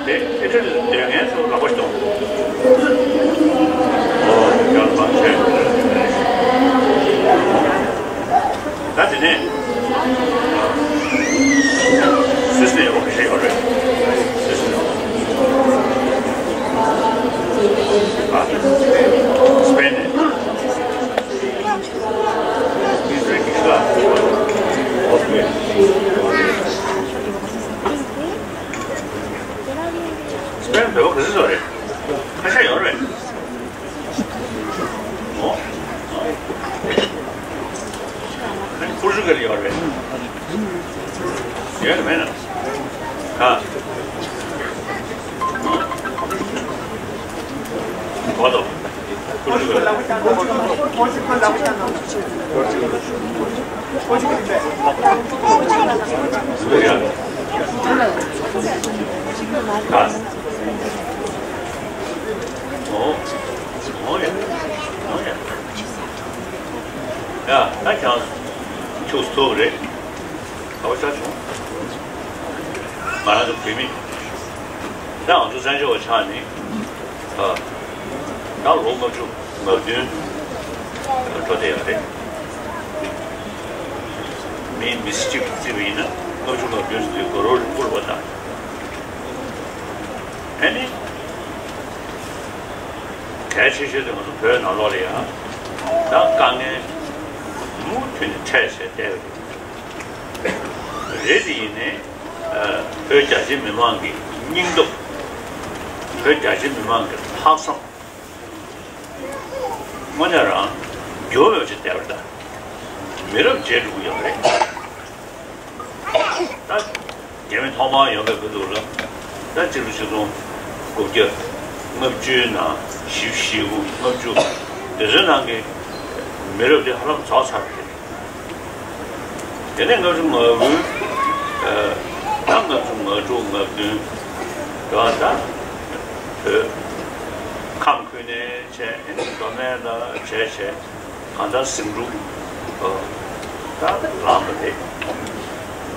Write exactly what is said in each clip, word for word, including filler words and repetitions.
དེ་ཨི་ཊ་ལི་སྡོད་མཁན་ཚོ་ལག་པ་ཞིག་གཏོང་། ཨོ་ཡར་མར་བྱས། ད་དེ་ནས་སུད་སི་ནས་ཡོང་བ་ཞིག་ཡོད་རེད། སུད་སི་ནས། ཨ། སི་པེན་ནས། སི་པེན་བོད་པ་ག་ཚོད་ཡོད་རེད། ཁ་ཤས་ཡོད་རེད། ཨོ། ཨོ། ཨ་ནི་པོར་ཅུ་གལ་ཡོད་རེད། ཡོད་མེད་ན། ཨ། གོ་ཐོས། པོར་ཅུ་གལ། ཨ། ཨོ། ཨོ་ཡ། ཨོ་ཡ། ཡ། ད་ཁྱེད་ཁྱོད་ཐུག་རེད། ཨོ་ཆ་བྱུང་། ང་རང་ཚོ་བོད་མི། ད་ང་ཚོ་བཙན་བྱོལ་བ་ཆགས་ནས། ཨ། ད་ལོ་ལྔ་བཅུ་ང་བདུན་འགྲོ་བསྡད་ཡོད་རེད། མི་མི་སུ་གཅིག་གིས་བརྩིས་པ་ཡིན་ན་ལྔ་བཅུ་ང་བདུན་ཟེར་དུས་གོ་རོ་རིང་པོ་རེད་པ། ད་ཨ་ནི་གལ་ཆེ་ཤོས་དེ་ང་ཚོ་བོད་ནང་ལོགས་ལ་ཡ་ད་དཀའ་ངལ་མུ་མཐུད་ནས་འཕྲད་བྱས་བསྡད་ཡོད་རེད། རེད་དེ་ཡིན་ནའི། ཨ། བོད་རྒྱ་ཆེ་མི་མང་གི་སྙིང་སྟོབས། བོད་རྒྱ་ཆེ་མི་མང་གི་ལྷག་བསམ། དངོས་གནས་རང་འགྱུར་མེད་པ་ཅིག་བསྡད་པ་རེད་ད། མི་རབས་བརྗེ་འགྲོ་གི་ཡོད་རེད། ད་རྒྱ་མི་ཐོག་མར་ཡོང་བའི་སྐབས་དུས་ལ། ད་གཅིག་ལོ་ཆིག་སྟོང་དགུ་བརྒྱ་ལྔ་བཅུའི་ནང་བཞི་བཅུ་ཞེ་དགུ་ལྔ་བཅུ་དེ་ཚོའི་ནང་གི་མི་རབས་དེ་ཧ་ལམ་རྫོགས་ཚར་བ་རེད། དེ་ནས་ལྔ་བཅུ་ང་དགུ། ཨ། ད་ལྔ་བཅུ་ང་དྲུག་ང་བདུན་འདྲ་ད་བོད་ཁམས་ཁུལ་ནས་བྱས། ཨ་ནི་མདོ་སྨད་ལ་བྱས་བྱས་གང་ལྟར་ཟིང་འཁྲུག་ཨ། ད་ལངས་པ་རེད།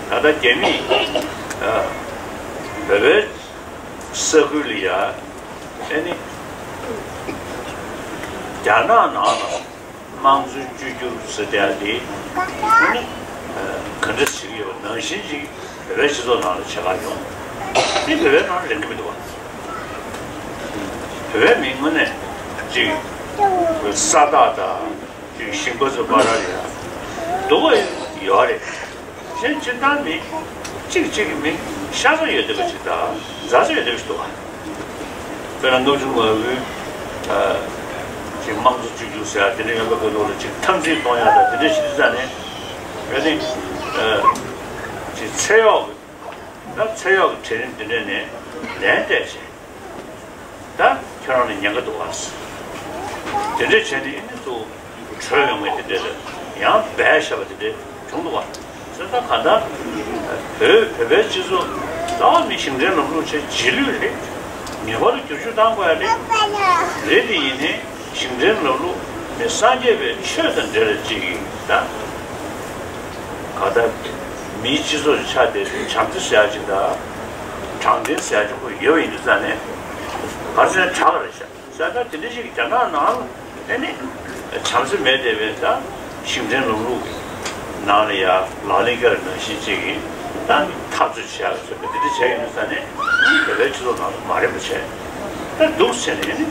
ད་ལྟ་རྒྱ་མིས། ཨ། བོད་པའི་ས་ཁུལ་ལ་ཡ། ཨ་ནི་རྒྱ་ནག་ནང་ལ་དམངས་གཙོ་བཅོས་བསྒྱུར་ཟེར་བསྡད་ཡ་དེ། ཨ་ནི་ག་འདྲ་བྱེད་ཀྱི་ཡོད་པ་ནང་བཞིན་ཅིག་བོད་པའི་སྤྱི་ཚོགས་ནང་ལ་བྱེད་ག་ཡོང་། དེ་བོད་པའི་ནང་ལ་རན་གྱི་མི་འདུག་བ། བོད་པའི་མི་དངོས་གནས་ཅིག་ས་རྟགས་དང་ཅིག་ཞིང་པ་ཚོ་བར་ལ་ཡ་སྡུག་པོ་ཡོད་རེད། གཞན་སྤྱིར་བཏང་མི་གཅིག་གཅིག་གི་མི་ཤ་ཚ་ཡོད་བསྡད་པ་ཅིག་དང་མཛའ་བརྩེ་ཡོད་བསྡད་པ་ཞིག་འདུག་བ། དཔེར་ན་ལྔ་བཅུ་ང་དགུའི། ཨ། ཅིག་དམངས་གཙོ་བཅོས་བསྒྱུར་ཟེར་ཡ་དེ་འདྲ་ཡོང་བའི་སྐབས་དུས་ལ་ཅིག་འཐབ་འཛིང་གཏོང་ཡ་དང་དེ་འདྲ་བྱེད་དུས་ཙ་ནས། ཨ་ནི། ཨ། ཅིག་ཚེ་གཡོག་གི། ད་ཚེ་གཡོག་གི་གྲལ་རིམ་དེ་འདྲ་ནས་ལན་སྤྲད་བྱས། ད་ཁྱོད་རང་ལ་ཉེན་ཁ་འདུག་བ། དེ་འདྲ་བྱས་ནས་ཨ་ནི་ཚུར་བྲོས་ཡོང་བའི་དེ་འདྲ་ལ་ཡང་སྦས་བཞག་པ་དེ་འདྲ་བྱུང་འདུག་བ། བྱས་ཙང་གང་ལྟར་བོད་བོད་པའི་སྤྱི་ཚོགས་རྩ་བ་ནས་ཞིང་བྲན་ལམ་ལུགས་བྱས་རྗེས་ལུས་རེད། ངེས་པར་དུ་བསྒྱུར་བཅོས་གཏང་དགོས་ཡ་རེད། རེད་དེ་ཡིན་ནའི་ཞིང་བྲན་ལམ་ལུགས་ནི་སངས་རྒྱས་པའི་ཆོས་དང་འབྲེལ་བའི་ཅིག་ཡིན་ད། གང་ལྟར་མིའི་སྤྱི་ཚོགས་ཆགས་བསྡད་དུས་བྱམས་བརྩེ་ཟེར་ཡ་ཅིག་དང་། དྲང་བདེན་ཟེར་ཡ་ཅིག་ཁོ་ཡོད་པ་ཡིན་དུས་ཙང་ནས་ག་ཚོད་དྲག་རེད་ཤག་ས་ད་དེ་འདྲ་ཞིག་རྒྱ་ནག་ནང་ལ་ཨེ་ནི་བྱམས་བརྩེ་མེད་བསྡད་པའི་ད་ཞིང་བྲན་ལམ་ལུགས་ཀྱི་ནང་ལ་ཡ་ལག་ལེན་བཀལ་ནང་བཞིན་ཅིག་གིས་ད་འཐབ་རྩོད་བྱེད་ཡག་ཟེར་བའི་དེ་འདྲ་བྱས་ཡོད་ས་ནས་བོད་པའི་སྤྱི་ཚོགས་ནང་ལ་མ་རེད་པ་བྱས། ད་འདུག་བྱས་ནས་ཨེ་ནི་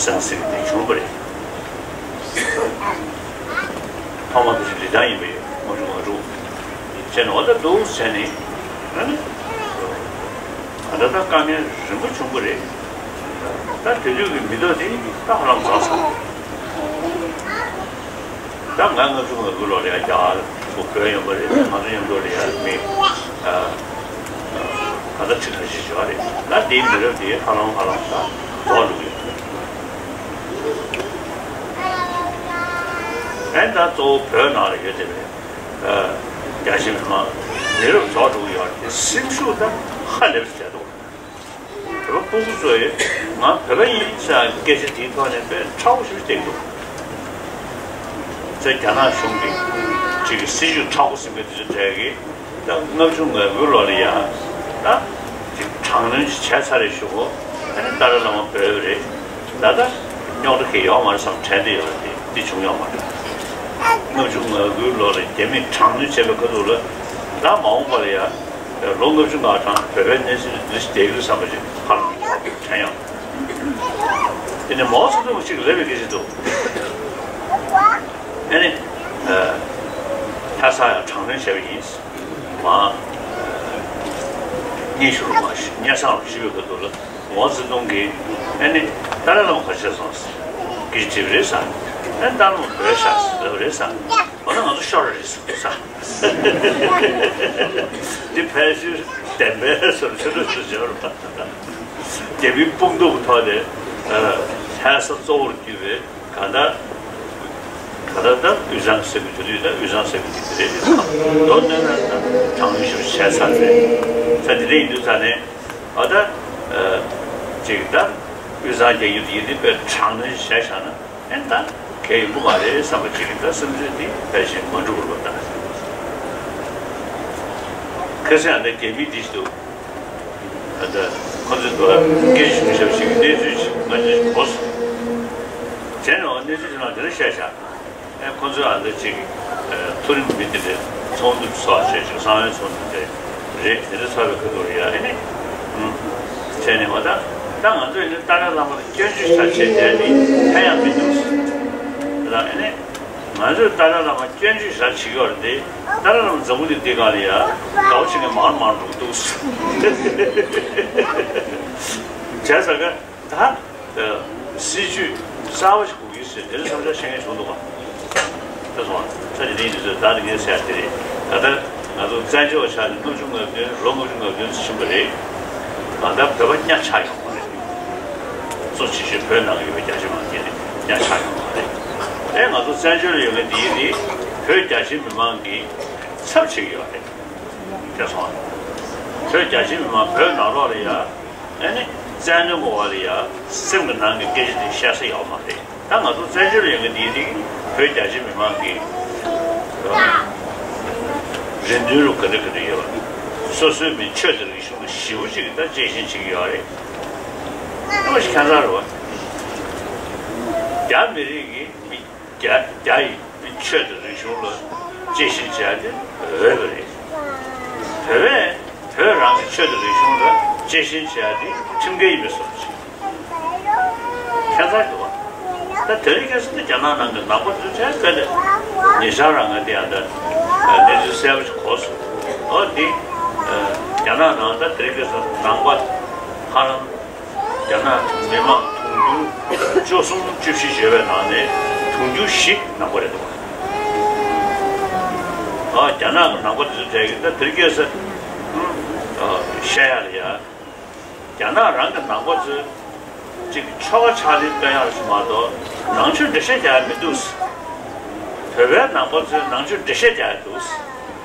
ཟང་ཟིང་དེ་བྱུང་བ་རེད། ཐོག་མ་དེ་ལི་ཐང་ཡིན་པའི་ལྔ་བཅུ་ང་དྲུག་བྱས་ནས་འོ་ད་འདུག་བྱས་ནས་ཨེ་ནི། ད་ལྟ་ད་དཀའ་ངལ་རིམ་པ་བྱུང་གི་རེད། ད་དེ་དུས་ཀྱི་མི་ཐོག་དེ་ད་ཧ་ལམ་རྫོགས་སོང་། ད་ང་ལྔ་བཅུ་ང་དགུ་ལོ་ལ་ཡ་རྒྱ་གར་དུ་བོད་ཡོང་པ་རེད། ང་ཚོ་མཉམ་དུ་ལ་ཡ་མི་ད་ལྟ་ཁྲི་ཁ་ཤས་ཤིག་ཡོད་རེད། ད་དེའི་མི་རབས་དེ་ཧ་ལམ་ཧ་ལམ་ད་རྫོགས་འགྲོ་གི་ཡོད་རེད། ཨེ་ད་གཙོ་བོ་བོད་ནང་ལ་ཡོད་བསྡད་པའི་རྒྱ་ཆེ་མི་མང་མི་རབས་རྫོགས་འགྲོ་གི་ཡོད་རེད། དེ་སེམས་ཤུགས་ད་ཧ་ལས་པ་ཞིག་བྱས་འདུག་བོད་པ་སྤུ་གུ་ཚོས་ང་བོད་པ་ཡིན་ཟེར་སྐད་ཆ་དེའི་ཐོག་ནས་དཔེ་ཁྲ་བོ་ཞིག་བསྟན་འདུག་ཚེ་རྒྱ་ནག་གཞུང་གིས་ཅིག་གི་སྲིད་ཇུས་ཁྲ་བོ་ཟིན་པའི་དུས་ཚོད་དེ་གི་ད་ལྔ་བཅུ་ང་དགུ་ལོ་ལ་ཡང་ད་ཅིག་གྲངས་ལོན་ བྱས་ཚར་རེད་ཞུ་གོ། ཨ་ནི་ཏཱ་ལའི་བླ་མ་བོད་རེད། ད་ལྟ་རྙོག་དྲ་གི་ཡོག་མ་རེད་བསམ་དྲན་དེ་ཡོད་རེད། དེ་བྱུང་ཡོག་མ་རེད། ལྔ་བཅུ་ང་དགུའི་ལོ་ལ་རྒྱ་མིས་དྲག་གནོན་བྱས་པའི་ཁ་ཐུག་ལ་ད་མ་འོངས་པ་ལ་ཡ་ལོ་ལྔ་བཅུ་ང་གྲངས་བོད་པའི་གནས་ཚུལ་འདི་བསྡད་ཀྱི་རེད་བསམ་པ་ཞིག་ཧ་ལམ་དྲན་ཡོང་། དེ་ནས་མའོ་ཙེ་ཏུང་གཅིག་ལབ་པའི་སྐད་ཆ་འདུག་ཨ་ནི་ལྷ་ས་ཡང་དྲག་གནོན་བྱས་པ་ཡིན། མ་སྙན་ཞུ་རུ་མ་སྙན་སེང་རུ་ཞུས་པའི་ཁ་ཐུག་ལ། མའོ་ཙེ་ཏུང་གིས་ཨ་ནི་ཏཱ་ལའི་བླ་མ་ག་བྱས་སོང་ཟེར་གི་དྲིས་པ་རེད་ཟེར། ཨ་ནི་ཏཱ་ལའི་བླ་མ་བོད་ཤག་ཟེར་ལབ་པ་རེད་ཟེར། འོ་ན་ང་ཚོ་ཤོར་རེད་ཟེར་ཟེར། འདི་ཕལ་ཆེར་བདེན་པའི་བཟོ་འདྲ་ཞིག་བྱས་པ་རེད། རྒྱ་མིའི་དཔུང་སྡེ་གི་ཐོག་ནས་ལྷ་ས་གཙོ་བོར་གྱུར་པའི་གང་ལྟར་གང་ལྟར་ད་དབུས་གཙང་ཟེར་གི་དེ་དུས་ད་དབུས་གཙང་ཟེར་གི་དེ་དེ་རེད། མདོར་བསྡུས་ན་ད་དྲག་གནོན་ཞེ་པོ་བྱས་ཚར་རེད། ད་དེ་འདྲ་ཡིན་དུས་ད་ནས་ཨ་ད་ཅིག་ད་དབུས་གཙང་རྒྱ་ཡུལ་དེ་ཡིན་དུས་དཔེ་དྲག་གནོན་བྱས་བཞག་ན་ཨེ་ད་གལ་ཡོང་གི་མ་རེད་བསམ་པ་ཅིག་གི་ད་སེམས་ཚོད་དེ་ཕལ་ཆེར་མ་འགྲུབ་པ་ལ་ད། ཁ་སང་ཨ་ད་རྒྱ་མི་འདི་ཞིག་འདུག་ཨ་ད་ཁོ་ཚོས་འདུག་སྐད་ཆ་ཞུ་ཞབས་ཞིག་གི་གནས་ཚུལ་ཞིག་ང་ཚོས་གོ་སོང་། བྱས་ནས་འོ་གནས་ཚུལ་དེ་ནང་དེ་འདྲ་བཤད་བཞག་ཨེ་ཁོ་ཚོས་ཨ་ད་ཅིག་མཐོ་རིམ་མི་དེ་འདྲ་ཚོགས་འདུ་ཚོགས་བྱས་ཅིག་གསང་བའི་ཚོགས་འདུ་དེ་རེད། དེ་འདྲ་ཚོགས་པའི་ཁ་ཐུག་ལ་ཡ་ཨེ་ནི་བྱས་ནས་འོ་ད་ད་ང་ཚོས་ནི་ཏཱ་ལའི་བླ་མ་ལ་སྐྱོན་བརྗོད་བྱ་བྱེད་བསྡད་ནི་ཕན་ཡང་མི་འདུག་ད་ཨེ་ནི། ང་ཚོས་ཏཱ་ལའི་བླ་མ་སྐྱོན་བརྗོད་ཞེ་དྲག་བྱེད་ཀྱི་ཡོད་རེད་དེ། ཏཱ་ལའི་བླ་མ་འཛམ་བུ་གླིང་འདི་སྒང་ལ་ཡ་དགའ་བོ་བྱེད་མཁན་མང་རུ་མང་རུ་འགྲོ་གི་འདུག་བྱས་ཙང་ཀ་ད་སྲིད་ཇུས་གསར་པ་ཞིག་དགོས་ཀྱི་ཟེར་དེ་འདྲ་བསམ་འཆར་བཤད་མཁན་བྱུང་འདུག་ག་ད་སོང་ད་དེ་འདྲའི་འདི་ཚོ་ད་དེ་ངས་ཟེར་ཡ་དེ་རེད། ད་ལྟ་ང་ཚོ་བཙན་བྱོལ་བ་ཆགས་ནས་ལྔ་བཅུ་ང་བདུན་ལོ་ལྔ་བཅུ་ང་བདུན་ཕྱིན་པ་རེད། གང་ལྟར་བོད་པ་གཉའ་ཆག་ཡོང་བ་རེད། གཙོ་ཆེ་ཤོས་བོད་ནང་ཡོད་པའི་རྒྱ་ཆེ་མང་ཆེ་ནི་གཉའ་ཆག་ཡོང་བ་རེད། ཨེ་ང་ཚོ་བཙན་བྱོལ་ལ་ཡོད་མཁན་འདི་ཡིན་དེ་བོད་རྒྱ་ཆེ་མི་མང་གི་ཚབ་བྱེད་ཀྱི་ཡོད་རེད། དེ་སོང་བ། བོད་རྒྱ་ཆེ་མི་མང་བོད་ནང་ལོགས་ལ་ཡ་ཨེ་ནི་བཙན་གནོན་གོ་བ་ལ་ཡ་སེམས་ཀྱི་ནང་གི་སྐད་ཆ་དེ་བཤད་ས་ཡོད་མ་རེད། ད་ང་ཚོ་བཙན་བྱོལ་ལ་ཡོད་མཁན་འདི་ཡིན་དེ་བོད་རྒྱ་ཆེ་མི་མང་གི་རེ་འདུན་རུ་ག་འདྲ་ག་འདྲ་ཡོད་པ། སོ་སོའི་མི་ཆོས་དང་རིག་གཞུང་ཞེ་པོ་ཅིག་ད་གཅེས་ཤིང་བྱེད་ཀྱི་ཡོད་རེད། ཨེ་མ་ཞིག་ཁྱད་མཚར་རེད་བ། རྒྱ་མི་རིགས་ཀྱི་མི་རྒྱ་རྒྱ་ཡི་མི་ཆོས་དང་རིག་གཞུང་ལ་གཅེས་ཤིང་བྱེད་ཡ་དེ་འོས་པ་རེད། བོད་པས་བོད་རང་གི་ཆོས་དང་རིག་གཞུང་ལ་གཅེས་ཤིང་བྱེད་ཡ་དེ་ཁྲིམས་འགལ་ཡིན་པའི་བཟོ་འདྲ་ཞིག་ཁྱད་མཚར་འདུག་བ། ད་དེ་རིང་ཁ་སང་དེ་རྒྱ་ནག་ནང་གི་ནང་པ་ཚོས་དཔེ་དེ་ཉེ་ཆར་རང་ང་དེ་ཡང་ད་གནས་ཚུལ་གསལ་པོ་ཞིག་གོ་སོང་། འོ་དེ་རྒྱ་ནག་ནང་ད་དེ་རིང་ཁ་སང་ནང་པ་ཧ་ལམ་རྒྱ་ནག་མི་མང་དུང་ཕྱུར་བཅུ་གསུམ་བཅུ་བཞི་ཡོད་པའི་ནང་ནས་དུང་ཕྱུར་བཞི་ནང་པ་རེད་འདུག་ཨ་རྒྱ་ནག་གི་ནང་པ་དེ་ཚོ་གྲས་ཀྱི་ད་དེ་རིང་ཁ་སང་བཤད་ཡ་ལ་ཡ། རྒྱ་ནག་རང་གི་ནང་པ་ཚོས་ཅིག་ཆོ་ག་ཕྱག་ལེན་སྟོན་ཡག་ཞིག་མ་གཏོགས་ནང་ཆོས་འགྲེལ་བཤད་རྒྱག་ཡ་མི་འདུག་བོད་པའི་ནང་པ་ཚོས་ནང་ཆོས་འགྲེལ་བཤད་རྒྱག་ཡ་འདུག་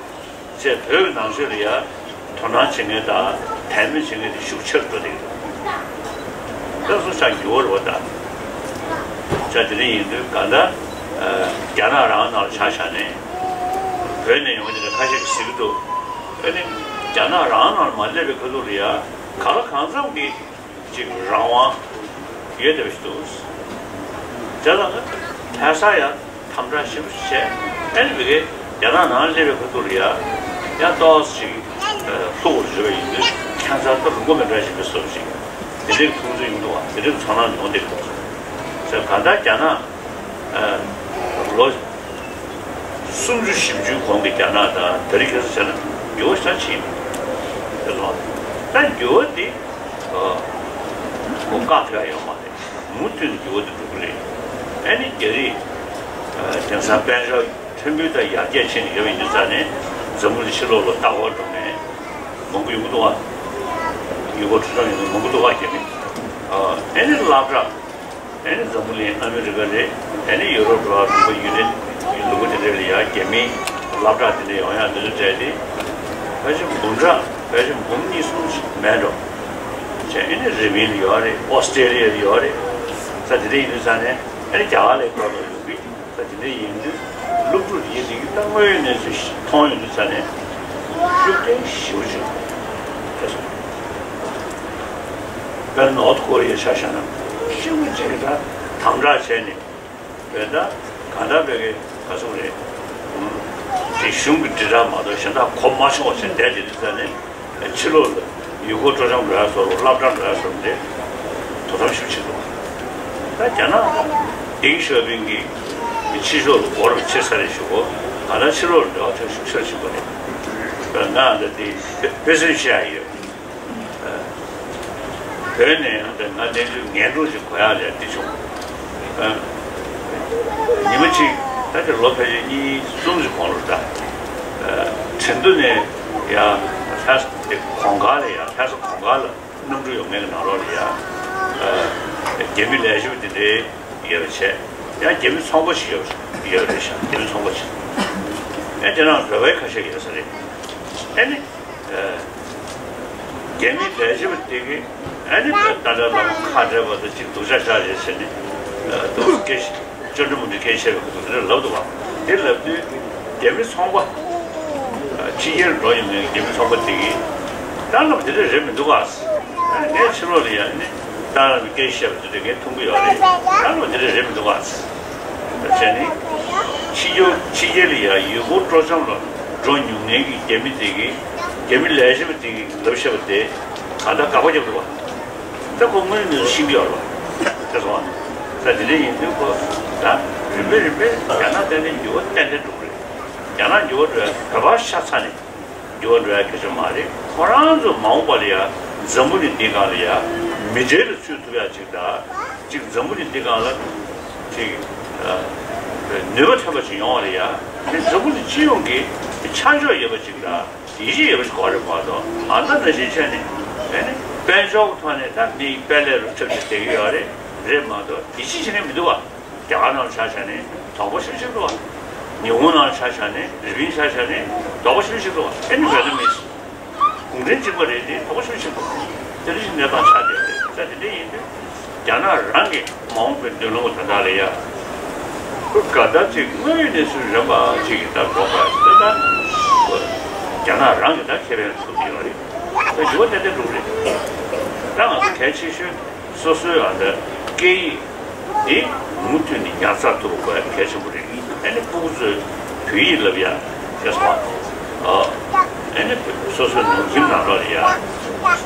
ཅེས་བོད་ཀྱི་ནང་ཆོས་ལ་ཡ་དོ་སྣང་བྱེད་མཁན་དང་དད་མོས་བྱེད་མཁན་དེ་ཤུགས་ཆེར་འགྲོ་བསྡད་ཀྱི་འདུག་ད་སུ་ཆགས་འགྱུར་བ་རེད་བ། ད་ཆ་དེ་འདྲ་ཡིན་དུས་གང་ལྟར་རྒྱ་ནག་རང་ནང་ལ་ཆ་བཞག་ནས་བོད་ནས་ཡོང་མཁན་དེ་འདྲ་ཁ་ཤས་ཀྱིས་ཟེར་གྱི་འདུག་ཨ་ནི་རྒྱ་ནག་རང་ནང་ལ་མ་སླེབས་པའི་ཁ་ཐུག་ལ་ཡ་གང་ལ་གང་འཚམ་གྱི་ཅིག་རང་དབང་ཡོད་བསྡད་པ་ཞིག་འདུག་བྱས་ཙང་ལྷ་ས་ཡ་དམ་དྲག་ཞེ་པོ་བྱས། ཨ་ནི་མི་སྒེར་རྒྱ་ནག་ནང་སླེབས་པའི་ཁ་ཐུག་ལ་ཡ་ཡང་ཏོག་ཙམ་ཅིག་ལྷུག་པར་བཟོས་པ་ཡིན་དུས་ཁྱད་མཚར་ད་ལུང་པ་མི་འདྲ་ཞིག་གི་བཟོ་ཞིག་དེ་འདྲའི་མཐོང་ཚུལ་ཡོང་འདུག་བ། དེ་འདྲའི་ཚོར་སྣང་ཡོང་བསྡད་ཀྱི་འདུག་ཟེར། གང་ལྟར་རྒྱ་ནག་ལོ་སུམ་ཅུ་བཞི་བཅུའི་གོང་གི་རྒྱ་ནག་དང་དེ་རིང་ཁ་སང་བྱས་ན་འགྱུར་བ་ཞེ་དྲག་ཕྱིན་པ་རེད། དེ་སོང་ད་འགྱུར་བ་དེ་ཨ་ཁོ་བཀག་ཐུབ་ཡ་ཡོད་མ་རེད། མུ་མཐུད་ནས་འགྱུར་བ་དེ་འགྲོ་གི་རེད། ཨ་ནི་རྒྱ་རིགས་ཨ་དེང་སང་དཔལ་འབྱོར་མཐོན་པོ་དང་ཡར་རྒྱས་ཕྱིན་ནས་ཡོད་པ་ཡིན་དུས་ཙང་ནས་འཛམ་བུ་གླིང་ཕྱི་ལོགས་ལ་ལྟ་སྐོར་འགྲོ་མཁན་མང་པོ་ཡོང་གི་འདུག་བ། ཡུལ་སྐོར་འགྲོ་སྟངས་ཡོང་མཁན་མང་པོ་འདུག་བ། རྒྱ་མི་ཨ་ཨ་ནི་སློབ་གྲྭ། ཨ་ནི་འཛམ་བུ་གླིང་ཨ་མི་རི་ཀ་རེད། ཨ་ནི་ཡུ་རོབ་རེད་བ། ལུང་པ་ཡུལ་ནི་ལུང་པ་དེ་འདྲ་ལ་ཡ་རྒྱ་མིའི་སློབ་གྲྭ་དེ་འདྲ་ཡོང་ཡ་འདི་ཚོ་བྱས་ཏེ་ཕལ་ཆེར་འབུམ་ཕྲག་ཕལ་ཆེར་འབུམ་གཉིས་གསུམ་ཞིག་མེད་འགྲོ། བྱས་ཨ་ནི་རི་པིན་ལ་ཡོད་རེད། ཨོ་སི་ཀྲེ་ལི་ཡ་ལ་ཡོད་རེད། ས་དེ་འདྲ་ཡིན་དུས་ཙང་ནས་ཨ་ནི་རྒྱ་གར་ལ་ཡོད་རེད། ཡོང་གི་ས་དེ་འདྲ་ཡིན་དུས་སློབ་ཕྲུག་ཡིན་དེ་གི་ད་དངོས་ཡོད་གནས་ཚུལ་ཞིག་མཐོང་ཡོང་དུས་ཙང་ནས་ཤུགས་རྐྱེན་ཞེ་པོ་ཅིག་ཐེབས་སོང་། དཔེར་ནོར་ཐུ་ཀོ་རི་ཡ་ཆ་བཞག་ན་ཤིན་ཏུ་ཅིག་ད་དམ་དྲག་བྱས་ནས་བོད་ད་ག་ད་བོད་ཀྱི་ག་སོང་རེད། དེ་གཞུང་གི་དྲིལ་བསྒྲགས་མ་གཏོགས་གཞན་དག་གོ་མ་ཆོད་པ་བྱས་བསྡད་དེ་དུས་ཙང་ནས་ཕྱི་ལོགས་ལ་ཡུལ་སྐོར་སྤྲོ་འཆམ་འགྲོ་ཡ་སོགས་སློབ་གྲྭ་འགྲོ་ཡ་སོགས་དེ་དོ་དམ་ཞིབ་བྱེད་དགོས། ད་རྒྱ་ནག་ཌེང་ཞའོ་ཕིང་གིས་ཕྱི་ཕྱོགས་ལ་སྒོ་ར་ཕྱེ་ས་རེད་ཞུ་གོ། ད་ལྟ་ཕྱི་ལོགས་ལ་འབྲེལ་བ་ཐོན་ཞིབ་བྱེད་བཞིན་པ་རེད། ང་ད་དེ་དཔེ་མཚོན་བཤད་ཡ་ཡོད། བོད་ནས་ཡང་དེ་ང་གནས་ཚུལ་ངན་སྒྲུང་ཞིག་གོ་ཡག་ལས་འདི་བྱུང་། ཉི་མ་གཅིག་ད་དེ་ལོ་ཕལ་ཆེར་གཉིས་གསུམ་ཞིག་གོང་ལ་ད། ཁྲིན་ཏུ་ནས་ཡ་ལྷ་ས་དེ་གོང་དཀར་ལ་ཡ་ལྷ་ས་གོང་དཀར་ལ་གནམ་གྲུ་ཡོད་མཁན་གྱི་ནང་ལོགས་ལ་ཡ། རྒྱ་མི་ལས་བྱེད་པ་དེ་འདྲའི་ཡོད་པ་བྱས། ཡང་རྒྱ་མི་ཚོང་པ་ཞིག་ཡོད་ཡོད་རེད་ཤག་རྒྱ་མི་ཚོང་པ་ཞིག་ཨེ་དེ་རང་བོད་པའི་ཁ་ཤས་ཡོད་ས་རེད། ཨེ་ནི། རྒྱ་མི་ལས་བྱེད་པ་དེ་གིས་ཨ་ནི་བོད་ཏཱ་ལའི་བླ་མ་ཁ་བྲལ་བ་དང་གཅིག་སྡུག་ཅག་ཆགས་རེད་ཟེར་ནས་སྡུག་སྐད་ཅོ་འདྲི་མོ་འདྲི་སྐད་བཤད་པའི་སྐབས་དེ་འདྲ་ལབ་འདུག་བ། དེ་ལབ་དུས་རྒྱ་མི་ཚོང་པ་ཕྱི་རྒྱལ་འགྲོ་ཡོང་མཁན་རྒྱ་མི་ཚོང་པ་དེ་གིས་ཏཱ་ལའི་བླ་མ་དེ་འདྲ་རེད་མི་འདུག་ག་ངས་ཕྱི་ལོགས་ལ་ཡང་ནི་ཏཱ་ལའི་བླ་མའི་སྐད་བཤད་པ་དེ་འདྲ་ངས་མཐོང་གི་ཡོད་རེད། ཏཱ་ལའི་བླ་མ་དེ་འདྲ་རེད་མི་འདུག་ག་བྱས་ནས་ཕྱི་རྒྱལ་ཕྱི་རྒྱལ་ལ་ཡང་ཡུལ་སྐོར་སྤྲོ་འཆམ་ལ་འགྲོ་མྱོང་མཁན་གྱི་རྒྱ་མི་དེ་གིས་རྒྱ་མི་ལས་བྱེད་པ་དེ་གིས་ལབ་བཤད་པ་དེ་གང་ལྟར་དགག་པ་བརྒྱབ་འདུག་བ། ད་ཁོ་དངོས་གནས་ཤེས་ཀྱི་ཡོད་རེད་བ། དེ་སོང་བ། ད་དེ་འདྲ་ཡིན་དུས་ཁོ་ད་རིམ་པས་རིམ་པས་རྒྱ་ནག་ཏན་ཏན་འགྱུར་བ་ཏན་ཏན་འགྲོ་གི་རེད། རྒྱ་ནག་འགྱུར་བ་འགྲོ་ཡ་བོད་པ་ཤ་ཚ་ནས། འགྱུར་བ་འགྲོ་ཡ་སྐད་ཆ་མ་རེད། ཁོ་རང་ཚོ་མ་འོངས་པ་ལ་ཡ་འཛམ་བུ་གླིང་འདི་སྒང་ལ་ཡ་མི་གྲལ་ལ་ཚུད་ཐུབ་ཡ་ཅིག་དང་། ཅིག་འཛམ་བུ་གླིང་འདི་སྒང་ལ་ཅིག་ནུས་པ་ཐོན་པ་ཅིག་ཡོང་བ་ལ་ཡ། དེ་འཛམ་བུ་གླིང་སྤྱི་ཡོངས་ཀྱི་ཆ་འཇོག་ཡོད་པ་ཅིག་དང་ཡིད་ཆེས་ཡོད་པ་ཅིག་དགོས་རེད་མ་གཏོགས། ཨ་ད་ནང་བཞིན་བྱས་ནས་ཨེ་ནི་དཔལ་འབྱོར་གྱི་ཐོག་ནས་ད་མི་དཔལ་ལས་རུ་ཁྲིད་དེ་བསྡད་ཀྱི་ཡོད་རེད། རེད་མ་གཏོགས་ཡིད་ཆེས་བྱེད་མཁན་མི་འདུག་བ། རྒྱ་གར་ནང་ལ་ཆ་བཞག་ནས་དོགས་པ་ཞེ་པོ་ཅིག་འདུག་བ། ཉི་ཧོང་ནང་ལ་ཆ་བཞག་ནས་རི་པིན་ཆ་བཞག་ནས་དོགས་པ་ཞེ་པོ་ཅིག་འདུག་བ། ཨེ་ནི་བོད་ནང་མི་གུང་ཁྲན་གཅིག་པ་རེད་དེ་དོགས་པ་ཞེ་པོ་ཅིག་འདུག་དེ་འདྲ་ཞིག་གནས་སྟངས་ཆགས་བསྡད་རེད། ད་དེ་འདྲ་ཡིན་དུས་རྒྱ་ནག་རང་གི་མ་འོངས་པའི་མདུན་ལམ་ད་ལྟ་ལ་ཡ། ཁོ་ག་ད་ཅིག་དངོས་ཡོད་གནས་ཚུལ་རན་པ་ཅིག་གི་ད་འགྲོ་དགོས་ཟེར་ན། རྒྱ་ནག་རང་གི་ད་ཁེ་ཕན་ཐུབ་ཀྱི་ཡོད་རེད། ད་འགྱུར་བ་ཏན་ཏན་འགྲོ་གི་རེད། ད་ང་ཚོ་གལ་ཆེ་ཤོས། སོ་སོའི་ཨ་འདྲ་སྐད་ཡིག་འདི་མུ་མཐུད་ནས་ཉར་ཚགས་ཐུབ་པ་དགོས་གལ་ཆེན་པོ་རེད། ཨ་ནི་སྤུ་གུ་ཚོས་བོད་ཡིག་བསླབ་ཡ་ཞེས་སོགས། ཨ་ནི་སོ་སོའི་ནང་ཁྱིམ་ནང་ལོགས་ལ་ཡ་བོད་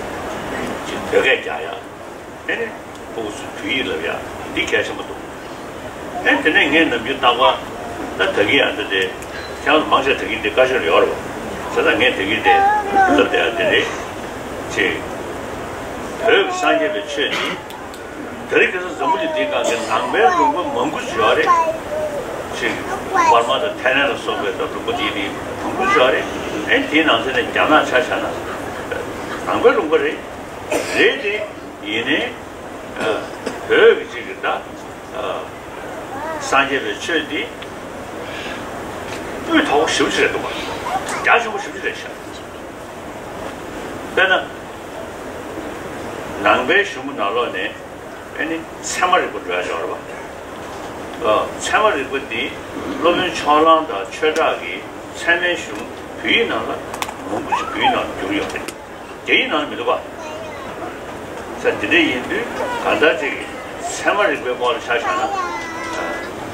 སྐད་རྒྱག་ཡ། ཨ་ནི་སྤུ་གུ་ཚོས་བོད་ཡིག་བསླབ་ཡ་འདི་གལ་ཆེན་པོ་འདུག་ཨ་ནི་དེ་ནས་ངས་ནམ་རྒྱུན་རྟག་པར་ད་ད་གིན་ཨ་འདྲ་དེ་ཁྱེད་རང་ཚོ་མང་ཆེ་ད་གིན་དེ་བཀའ་ཤོར་ཡོད་རེད་བ། བྱས་ཙང་ངས་ད་གིན་དེ་བསླབ་བསྡད་ཡ་དེ་རེད། ཅེས། བོད་ཀྱི་སངས་རྒྱས་པའི་ཆོས་འདི། དེ་རིང་ཁ་སང་འཛམ་བུ་གླིང་འདིའི་སྒང་གི་ནང་པའི་ལུང་པ་མང་པོ་ཞིག་ཡོད་རེད། ཅིག་པར་མ་དང་ཐའི་ལན་ལ་སོགས་པའི་ད་ལུང་པ་འདིའི་ནི་མང་པོ་ཞིག་ཡོད་རེད། ཨེ་དེའི་ནང་ཚན་ནས་རྒྱ་ནག་ཆ་བཞག་ན་ནང་པའི་ལུང་པ་རེད། རེད་དེ་ཡིན་ནའི་བོད་ཀྱི་ཅིག་གི་ད་སངས་རྒྱས་པའི་ཆོས་འདི་སྤུས་དག་པོ་ཞེ་པོ་ཅིག་རེད་འདུག་པ། རྒྱ་ཆེན་པོ་ཞེ་པོ་ཅིག་རེད་ཤག་དཔེར་ན། ནང་པའི་གཞུང་གི་ནང་ལོགས་ནས་ཨེ་ནི་ཚད་མ་རིག་པ་འགྲོ་ཡ་ཡོད་རེད་པ། ཨ། ཚད་མ་རིག་པ་འདི་སློབ་དཔོན་ཕྱོགས་གླང་དང་ཆོས་གྲགས་ཀྱིས་ཚད་མའི་གཞུང་བོད་ཡིག་ནང་ལ་མང་པོ་ཞིག་བོད་ཡིག་ནང་ལ་བསྒྱུར་ཡོད་རེད། རྒྱ་ཡིག་ནང་ལ་མི་འདུག་པ། ས་འདི་འདྲ་ཡིན་དུས་གང་ལྟར་ཅིག་ཚད་མ་རིག་པའི་སྐོར་ལ་ཆ་བཞག་ན།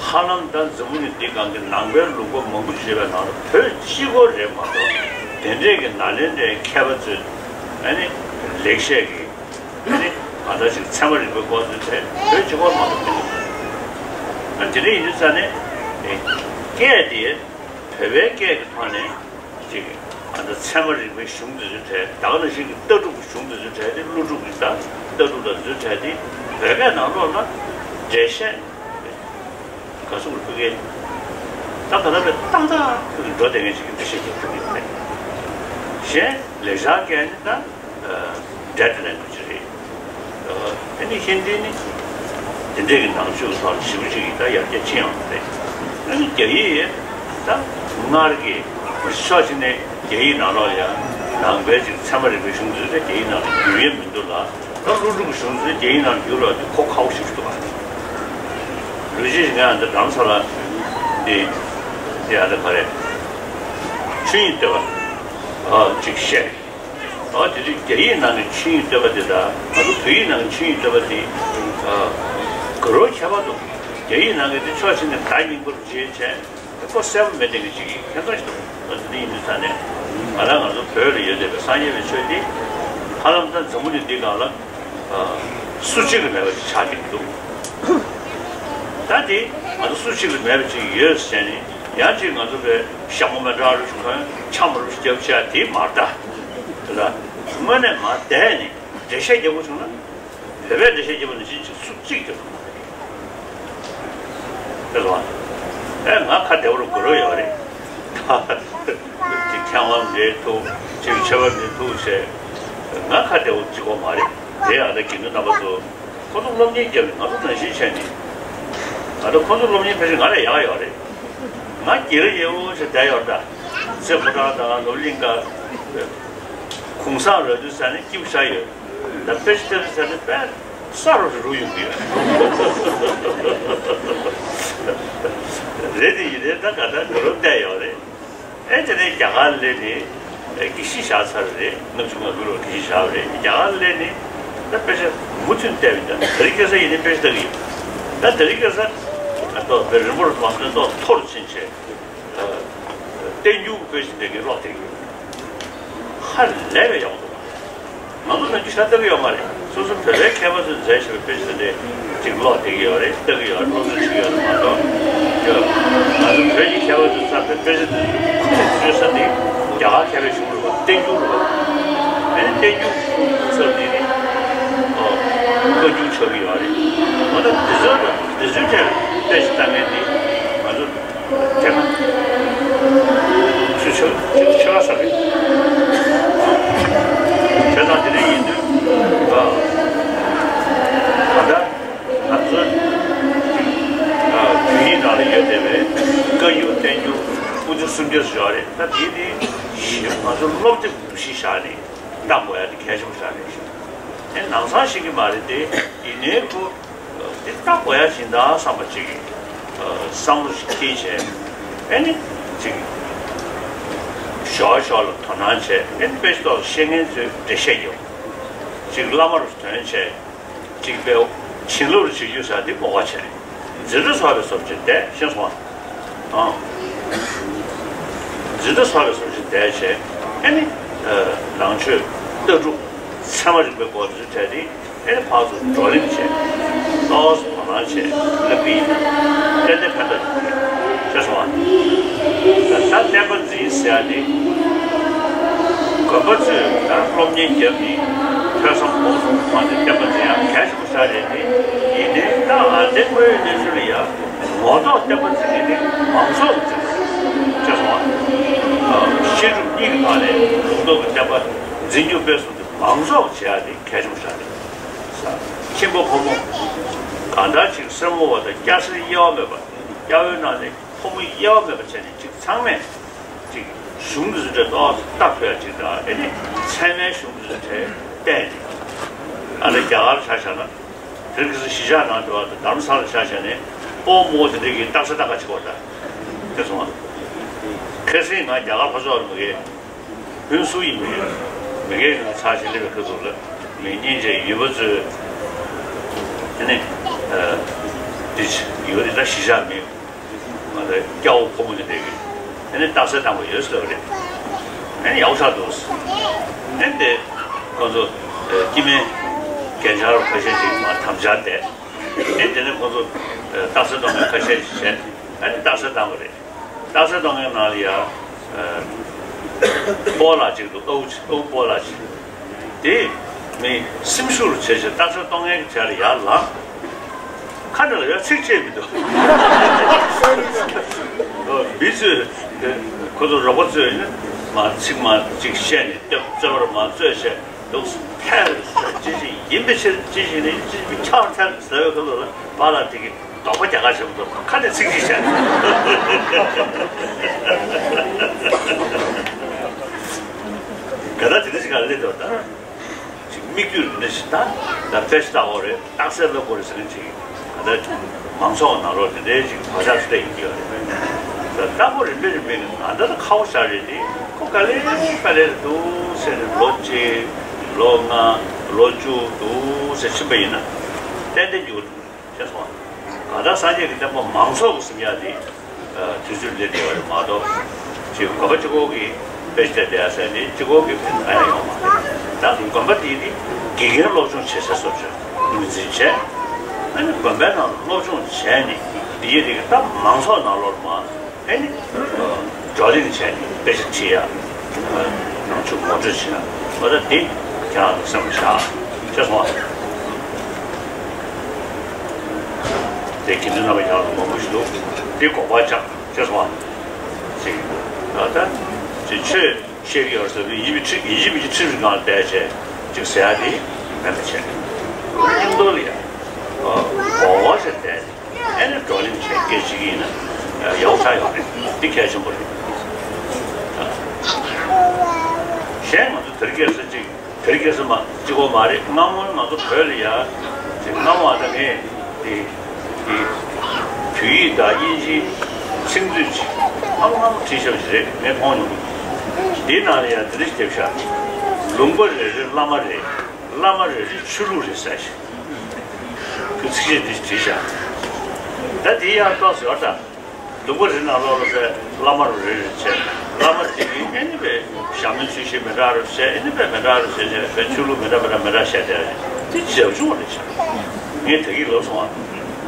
ཧ་ལམ་ད་འཛམ་བུ་གླིང་འདི་སྒང་གི་ནང་པའི་ལུང་པ་མང་པོ་ཞིག་ཡོད་པའི་ནང་ལ་བོད་གཅིག་པོ་རེད་མ་གཏོགས། དེ་འདྲས་ཀྱི་ནཱ་ལེནྡྲའི་མཁས་པ་ཚོས་ཨ་ནི་ལེགས་བཤད་ཀྱི་ཨ་ནི་གང་ལྟར་ཅིག་ཚད་མ་རིག་པའི་སྐོར་ཚོའི་ཐད་བོད་གཅིག་པོ་མ་གཏོགས་མི་འདུག་ཨ་དེ་འདྲ་ཡིན་དུས་ས་ནས་སྐད་དེ་བོད་པའི་སྐད་ཀྱི་ཐོག་ནས། ཅིག་ཨ་ད་ཚད་མ་རིག་པའི་གཞུང་འདི་ཚོའི་གྲས་ད་ག་ནང་བཞིན་གྱི་ལྟ་གྲུབ་ཀྱི་གཞུང་འདི་ཚོའི་གྲས་དེ་ཀླུ་སྒྲུབ་ཀྱི་ད་ལྟ་གྲུབ་ལ་འཛུལ་གྲས་དེ་བོད་སྐད་ནང་ལོགས་ལ་འགྲེལ་བཤད་ག་ཚོད་ཀྱི་ཕུལ་མཁན་ད་ག་ད་བས་ཏག་ཏག་ཕུལ་གྱི་འགྲོ་བསྡད་མཁན་ཞིག་གི་འགྲེལ་བཤད་ཀྱི་ཕུལ་གྱི་ཡོད་རེད། གཞན་ལེགས་སྦྱར་སྐད་ནི་ད་འགྲེལ་དེ་ལེན་དགོས་ཀྱི་རེད། ཨ་ནི་ཧིན་དི་ནི་དེ་འདྲས་ཀྱི་ནང་ཆོས་ཀྱི་ཐོག་ལ་ཞེ་པོ་ཅིག་གིས་ད་ཡར་རྒྱས་ཕྱིན་ཡོང་གི་རེད། ཨ་ནི་རྒྱ་ཡིག་ད་སྔར་གྱི་ཕྱོགས་གཅིག་ནས་རྒྱ་ཡིག་ནང་ལོགས་ཡང་ནང་པའི་ཅིག་ཚད་མ་རིག་པའི་གཞུང་ཚོ་དེ་རྒྱ་ཡིག་ནང་ལ་བསྒྱུར་ཡས་མི་འདུག་ལ། ད་ཀླུ་སྒྲུབ་ཀྱི་གཞུང་ཚོ་རྒྱ་ཡིག་ནང་ལ་བསྒྱུར་བ་དེ་གོ་ཁག་པོ་ཞེ་པོ་འདུག་ག་ལོ་རྒྱུས་ཤིག་ང་འདི་རྡ་རམ་ས་ལ་འདི་འདི་ཨ་ད་ག་རེ་ཆོས་ཉིད་བསྟོད་པ་ཨ་ཅིག་བཤད། ཨ་དེ་དུས་རྒྱ་ཡིག་ནང་གི་ཆིངས་ཡིག་བཏོན་པ་དེ་དང་ང་ཚོ་བོད་ཡིག་ནང་གི་ཆིངས་ཡིག་བཏོན་པ་དེ་ཨ་ག་རེ་ཁྱད་པར་འདུག་རྒྱ་ཡིག་ནང་གི་དེ་ཕྱོགས་གཅིག་ནས་བརྡ་རྙིང་པ་རུ་བྱས་བྱས་ཁོ་གསལ་པོ་མེད་བསྡད་མཁན་ཅིག་གི་ཁྱད་མཚར་ཞིག་འདུག་ཨ་དེ་འདྲ་ཡིན་དུས་ཙང་ནས་ང་རང་ང་ཚོ་བོད་ལ་ཡོད་བསྡད་པའི་སངས་རྒྱས་པའི་ཆོས་འདི་ཧ་ལམ་ད་འཛམ་བུ་གླིང་འདིའི་སྒང་ལ་ཨ་སུ་གཅིག་ལ་མེད་པ་ཅིག་ཆགས་ཀྱི་འདུག་ད་དེ་ང་ཚོ་སུ་གཅིག་ལ་མེད་པ་ཅིག་ཡོད་ཟེར་ནས་ཡང་ཅིག་ང་ཚོ་བས་ཞྭ་མོ་མེ་འདྲ་རུ་གོན་འཆམ་རུ་རྒྱབ་བྱས་དེ་མ་རེད་ད། དངོས་གནས་མ་བསྡད་ནས་འགྲེལ་བཤད་རྒྱག་དགོས་བྱུང་ན་བོད་པས་འགྲེལ་བཤད་རྒྱག་པ་ནང་བཞིན་ཅིག་སུ་གཅིག་རྒྱག་དགོས་མ་རེད། ཨེ་ལགས། ཨེ་ང་ཁ་བདེ་བོ་རུ་དགོས་རོགས་ཡོད་རེད། ད་ཅིག་མཁས་དབང་འདྲེས་ཐུག་ཅིག་ཆོས་པ་འདྲེས་ཐུག་བྱས་ང་ཁ་བདེ་བོ་ཅིག་དགོས་མ་རེད། དེ་ཡང་ད་དགེ་འདུན་རྣམ་པ་ཚོ་ཁོ་ཚོ་སློབ་གཉེར་བརྒྱབ་ནས་ང་ཚོ་ནང་བཞིན་བྱས་ནས་ང་ཚོ་ཁོ་ཚོ་སློབ་གཉེར་ཕལ་ཆེར་ང་ལས་ཡག་ཡོད་རེད། ང་སྒེར་ཡེ་བོ་ཞིག་བསྡད་ཡོད་ད། རྩེ་ཕོ་བྲང་དང་ནོར་གླིང་ཀ་གུང་སེང་རོལ་དུས་ས་ནས་སྐྱིད་པོ་ཤར་ཡོད། ད་དཔེ་ཆ་ལྟ་དུས་ས་ནས་དཔེ་ས་རུ་རུ་ཡོང་གི་ཡོད། རེད་དེ་ཡིན་རེད་ད་ག་ད་ནོར་བསྡད་ཡོད་རེད། ཨེ་དེ་ནས་རྒྱ་གར་སླེབས་ནས་དགེ་བཤེས་བཞག་ཚར་རེད། ལྔ་བཅུ་ང་དགུ་ལོར་དགེ་བཤེས་བཞག་པ་རེད། རྒྱ་གར་སླེབས་ནས་ད་དཔེ་ཆ་མུ་མཐུད་བལྟས་པ་ཡིན་ད་དེ་རིང་ཁ་སང་ཡིན་ནའི་དཔེ་ཆ་ལྟ་གི་ཡོད། ད་དེ་རིང་ཁ་སང་ང་ཏོག་དཔེ་རིན་པོ་རུ་མ་སོང་ཏོག་མཐོ་རུ་ཕྱིན་བྱས་བསྟན་འགྱུར་དཔེ་ཆ་འདི་གའི་ཀློག་བསྡད་ཀྱི་ཡོད། ཧ་ལས་པའི་ཡག་པོ་འདུག་ང་ཚོ་ནང་རྒྱུ་ཆ་ལྟ་གི་ཡོད་མ་རེད། སོ་སོ་བོད་པའི་མཁས་པ་ཚོས་མཛད་བཞག་པའི་དཔེ་ཆ་འདི་ཅིག་ཀློག་བསྡད་ཀྱི་ཡོད་རེད། ལྟ་གི་ཡོད་རེད། སློབ་གསོ་བྱེད་ཀྱི་ཡོད་རེད་མ་གཏོགས་ང་ཚོ་བོད་ཀྱི་མཁས་པ་ཚོས་བརྩམས་པའི་དཔེ་ཆ་འདི་ཚོ་ཁུངས་བཅོལ་ས་འདི་རྒྱ་གར་མཁས་པའི་གཞུང་རེད་པ། བསྟན་འགྱུར་རེད་པ། ཨ་ནི་བསྟན་འགྱུར་ཁུངས་བཙུན་ས་འདི་ནི་ཨོ་བཀའ་འགྱུར་ཆགས་ཀྱི་ཡོད་རེད། འོ་ད་འདི་ཚོ་ལ་འདི་ཚོའི་གྲས་ལ་དཔེ་ཆ་ལྟ་མཁན་འདི་ང་ཚོ་དེ་ན་ཆུ་ཆུ་ཆུ་ཆུ་ལ་ས་རེད། བྱས་ཙང་དེ་འདྲ་ཡིན་དུས་ཨ་ད་ང་ཚོ་ཨ་བོད་ཡིག་ནང་ལ་ཡོད་བསྡད་པའི་བཀའ་འགྱུར་བསྟན་འགྱུར་དབུ་འབྱེད་གསུམ་བརྒྱ་ཙམ་ཡོད་རེད། ད་དེ་དེ་ཞིབ་ང་ཚོ་སློབ་དེབ་འདུ་ཤེས་བཞག་ནས་ལྟ་དགོས་ཡ་དེ་གལ་ཆེན་པོ་ཆགས་རེད། དེ་ནང་ཚང་ཤེས་ཀྱི་མ་རེད་དེ་ཡིན་ནའི་ཁོ། འདི་ལྟ་དགོས་ཡ་ཞིག་འདུག་བསམ་པ་ཅིག་གི་བསམ་བློ་ཞིག་འཁྱེར་བྱས་ཨེ་ནི་ཅིག་ཞོག་ཞོག་ལ་དོ་སྣང་བྱས་ཨེ་ནི་དཔེ་ཆ་ཐོག་ཤེས་མཁན་ཚོས་འགྲེལ་བཤད་རྒྱབ། ཅིག་བླ་མ་རུ་ཐོན་བྱས་ཅིག་དཔེ་བྱིན་རླབས་རུ་བྱེད་རྒྱུ་ཟེར་འདི་མོ་ག་བྱས་འཛིན་གྲྭ་ཚོགས་པའི་བཟོ་བྱས་བསྡད་ཤེས་སོང་ཨ། འཛིན་གྲྭ་ཚོགས་པའི་བཟོ་བྱས་བསྡད་བྱས་ཨེ་ནི་ནང་ཆོས་ལྟ་གྲུབ་ཚད་མ་རིག་པའི་སྐོར་དེ་ཚོ་བྲལ་ཏེ། ཨེ་ནི་ཕར་ཚུར་བགྲོ་གླེང་བྱས། ཏོག་ཙམ་དོ་སྣང་བྱས་ལབ་ཀྱི་ཡིན་ན། ཏན་ཏན་ཕན་ཐོགས་ཡོད་རེད་ཤེས་སོང་ཨ། ད་བསྟན་པ་འཛིན་ཟེར་ཡ་དེ། དགོན་པ་ཚོས་ད་སློབ་གཉེར་བརྒྱབ་ནས་ཐོས་བསམ་སྒོམ་གསུམ་གྱི་ཐོག་ནས་བསྟན་པ་འཛིན་ཡ་གལ་ཆེན་པོ་ཞིག་རེད་དེ། ཡིན་ནའི་ད་ཨ་ནི་དངོས་ཡོད་གནས་ཚུལ་ལ་ཡ་ངོ་ཐོག་བསྟན་པ་འཛིན་མཁན་དེ་མང་ཚོགས་ཀྱི་འཛིན་ཤེས་སོང་ཨ། བཤད་སྒྲུབ་གཉིས་ཀྱི་ཐོག་ནས་ལུང་རྟོགས་ཀྱི་བསྟན་པ་འཛིན་སྐྱོང་སྤེལ་གསུམ་དེ་མང་ཚོགས་བྱེད་ཡ་དེ་གལ་ཆེན་པོ་ཞིག་རེད། ཁྱིམ་པ་ཕོ་མོ་གང་ལྟར་ཅིག་སེར་མོ་བ་དང་སྐྱ་སེར་དབྱེ་བ་མེད་པ། སྐྱ་བོའི་ནང་ནས་ཕོ་མོ་དབྱེ་བ་མེད་པ་བྱས་ནས་ཅིག་ཚང་མས་ཅིག་གཞུང་འདི་ཚོ་འདྲ་ཏོག་ཙམ་ལྟ་ཐུབ་ཡ་ཅིག་དང་ཨེ་ནི་ཚད་མའི་གཞུང་འདི་ཚོ་འདྲ་བལྟས་ནས་ཨ་ནི་རྒྱ་གར་ཆ་བཞག་ན་དེ་གི་སི་གཞིས་ཆགས་ནང་དུ་བ་དང་རྡ་རམ་ས་ལ་ཆ་བཞག་ནས་ཕོ་མོ་དེ་འདྲ་གི་རྟགས་གསལ་ལྟ་ག་ཅིག་བ་དང་དེ་སོང་བ། ཁ་སང་ང་རྒྱ་གར་ཕར་ཕྱོགས་ལ་མ་གས། ཕུན་སུམ་ཡིན་མིན། མི་སྒེར་ནང་ཚར་ཞིག་སླེབས་པའི་ཁ་ཐུག་ལ་མི་སྙིང་རྗེ་ཡུལ་པ་ཚོས་དེ་ནི་དེ་ཡོད་དེ་ད་གཞིས་ཆགས་མི་ང་ཚོ་སྐྱ་བོ་ཕོ་མོ་དེ་འདྲ་གི་དེ་ནི་རྟགས་གསལ་བཏང་བ་ཡོད་ཟེར་བ་རེད། ཨ་ནི་ཡག་པོ་ཆགས་འདུག་ཨ་ནི་དེ་ཁོང་ཚོ་སྐྱེ་དམན་རྒན་ཆགས་རོགས་ཁ་ཤས་ཤིག་མ་དམ་བཅའ་བསྡད་ཨ་ནི་དེ་ནི་ཁོང་ཚོ་རྟགས་གསལ་གཏོང་མཁན་ཁ་ཤས་ཤིག་བྱས་ཨ་ནི་རྟགས་གསལ་བཏང་བ་རེད། རྟགས་གསལ་གཏོང་མཁན་ནང་ལ་ཡ། སྤོ་ལགས་གཅིག་འདུག་ཨའུ་ཨའུ་སྤོ་ལགས་གཅིག་དེ་མི་སེམས་ཤུགས་རུ་བྱས་བྱས་རྟགས་གསལ་གཏོང་མཁན་གྱི་གྲས་ལ་ཡར་ལངས། ཁ་འདྲ་ལ་ཡ་ཚིག་བཅད་མི་འདུག་མི་ཚོས་ཁོ་ཚོ་རོགས་པ་ཚོས་ནི་མ་ཚིག་མ་གཅིག་བཤད་ནས་སྟབས་རྩོད་པར་མ་རྩོད་བྱས་འདུག་ཐལ་ཅི་ཞིག་ཡིན་པའི་ཕྱིར་ཅི་ཞིག་ནི་ཅི་ཞིག་ཁྱབ་ཐལ་ཟེར་བའི་ཁ་ལོ་ལ་པཱ་ལགས་དེ་གི། དོགས་པ་རྒྱག་ག་བྱེད་མི་འདུག་ཁ་ནས་ཚིག་གཅིག་བཤད། ག་ད་དེ་འདྲ་ཞིག་ག་ལ་སླེབས་འདུག་ད་ཅིག་དམིགས་ཡུལ་འདི་འདྲ་ཞིག་ད་ད་དཔེ་ཆ་ལྟ་དགོས་རེད། རྟགས་གསལ་ལབ་དགོས་རེད་ཟེར་མཁན་ཅིག་ག་ད་མང་ཚོགས་ནང་ལོགས་དེ་འདྲའི་ཅིག་བག་ཆགས་སུ་སླེབས་ཡོང་གི་ཡོད་རེད། ད་ལྟ་བུ་རིམ་པས་རིམ་པས་ནས་ང་ད་ད་ཁག་པོ་ཞིག་རེད་དེ་ཁོ་ དཀའ་ལས་དཀའ་ལས་འདུག་ཟེར་ནས་ལོ་གཅིག་ལོ་ལྔ་ལོ་བཅུ་འདུག་ཟེར་ཕྱིན་པ་ཡིན་ན་ཏན་ཏན་འགྱུར་འདུག་ཅེས་སོང་། གང་ལྟར་སངས་རྒྱས་ཀྱི་བསྟན་པ་མང་ཚོགས་ཀྱི་སེམས་ཡག་དེ་དུས་ཚོད་ལས་བདེ་བ་རེད་མ་གཏོགས་ཅིག་དགོན་པ་གཅིག་པོ་གི་དཔེ་ཆ་བལྟས་ཡ་ཟེར་ནས་གཅིག་པོ་གི་ཕན་ཐོགས་ཡོང་མ་རེད། ད་དགོན་པ་དེ་ནི་དགེ་རྒན་སློབ་སྦྱོང་བྱེད་ས་སོགས་ཀྱི་ངོས་འཛིན་བྱས། ཨ་ནི་དགོན་པའི་ནང་སློབ་སྦྱོང་བྱས་ནས་དེའི་རིགས་ད་མང་ཚོགས་ནང་ལོགས་མ་ཨ་ནི་བགྲོ་གླེང་བྱས་ནས་དཔེ་ཆ་ཁྲིད་ཡ་ནང་ཆོས་ངོ་སྤྲོད་བྱེད་ཡ་འོ་ད་དེ་ཁྱེད་རང་ཚོ་སེམས་ལ་བཞག་ཅེས་སོང་བ། དེ་དགེ་འདུན་རྣམ་པ་ཁྱེད་རང་ཚོ་མང་པོ་ཞིག་འདུག་དེ་དགོངས་པ་བཅངས་ཅེས་སོང་བ། ཅིག་ད་ད་ཅིག་ཆོས། བཤད་ཀྱི་ཡོད་ཟེར་བའི་ཡིན་མི་ཁྲི་ཡིན་གཅིག་མིན་གཅིག་ཁྲིམས་རིག་སྒང་ལ་བསྡད་བྱས་ཅིག་ཟེར་ཡ་དེ་མེད་པ་བྱས། སྙིང་སྟོབས་ལ་ཡ་གོ་བ་ཟེར་བསྡད་ཨེ་ནི་བགྲོ་གླེང་བྱས་སྐད་ཅིག་ཡིན་ན་ཡག་པོ་ཆགས་ཡོད་རེད། འདི་གལ་ཆེན་པོ་རེད། གཞན་ང་ཚོ་དེར་སྐད་ཟེར་ཅིག་དེར་སྐད་ཟེར་མ་གཅིག་པོ་མ་རེད། སྔ་མོ་ང་ཚོ་བོད་ལ་ཡ་ཅིག་སྔ་མོ་ཨ་ད་ངས་དེ། དེ་བོད་ཡིག་དང་དབྱིན་ཇིའི་ཚིག་མཛོད་ཅིག་སྔ་མོ་སྔ་མོ་བྲིས་བཞག་པ་ཞིག་རེད། ངས་མཐོང་མྱོང་། འདིའི་ནང་ལ་ཡང་འདི་འདྲ་ཞིག་བརྒྱབ་ཤག་ལུང་པ་རེ་རེར་བླ་མ་རེ། བླ་མ་རེ་རེར་ཆོས་ལུགས་རེ་ཟེར་ཞིག་གི་ཚིགས་བཅད་འདི་བྲིས་ཤག་ད་འདི་ཡང་ཏོག་ཙམ་ཡོད་ད། ལུང་པ་རེ་ནང་ལོགས་ལ་བས་བླ་མ་རེ་རེ་བྱས། བླ་མ་དེ་གིས་ཨེ་ནི་བས་ཞྭ་མོའི་ཚུལ་བཞིན་མི་འདྲ་རུ་བྱས། ཨེ་ནི་བས་མི་འདྲ་རུ་བྱས་བྱས་བས་ཆོས་ལུགས་མི་འདྲ་མི་འདྲ་མི་འདྲ་བཤད་བསྡད་རེད། དེ་བྱབ་ཆུང་རེད་བྱ། ངས་ད་གིན་ལབ་སོང་བ།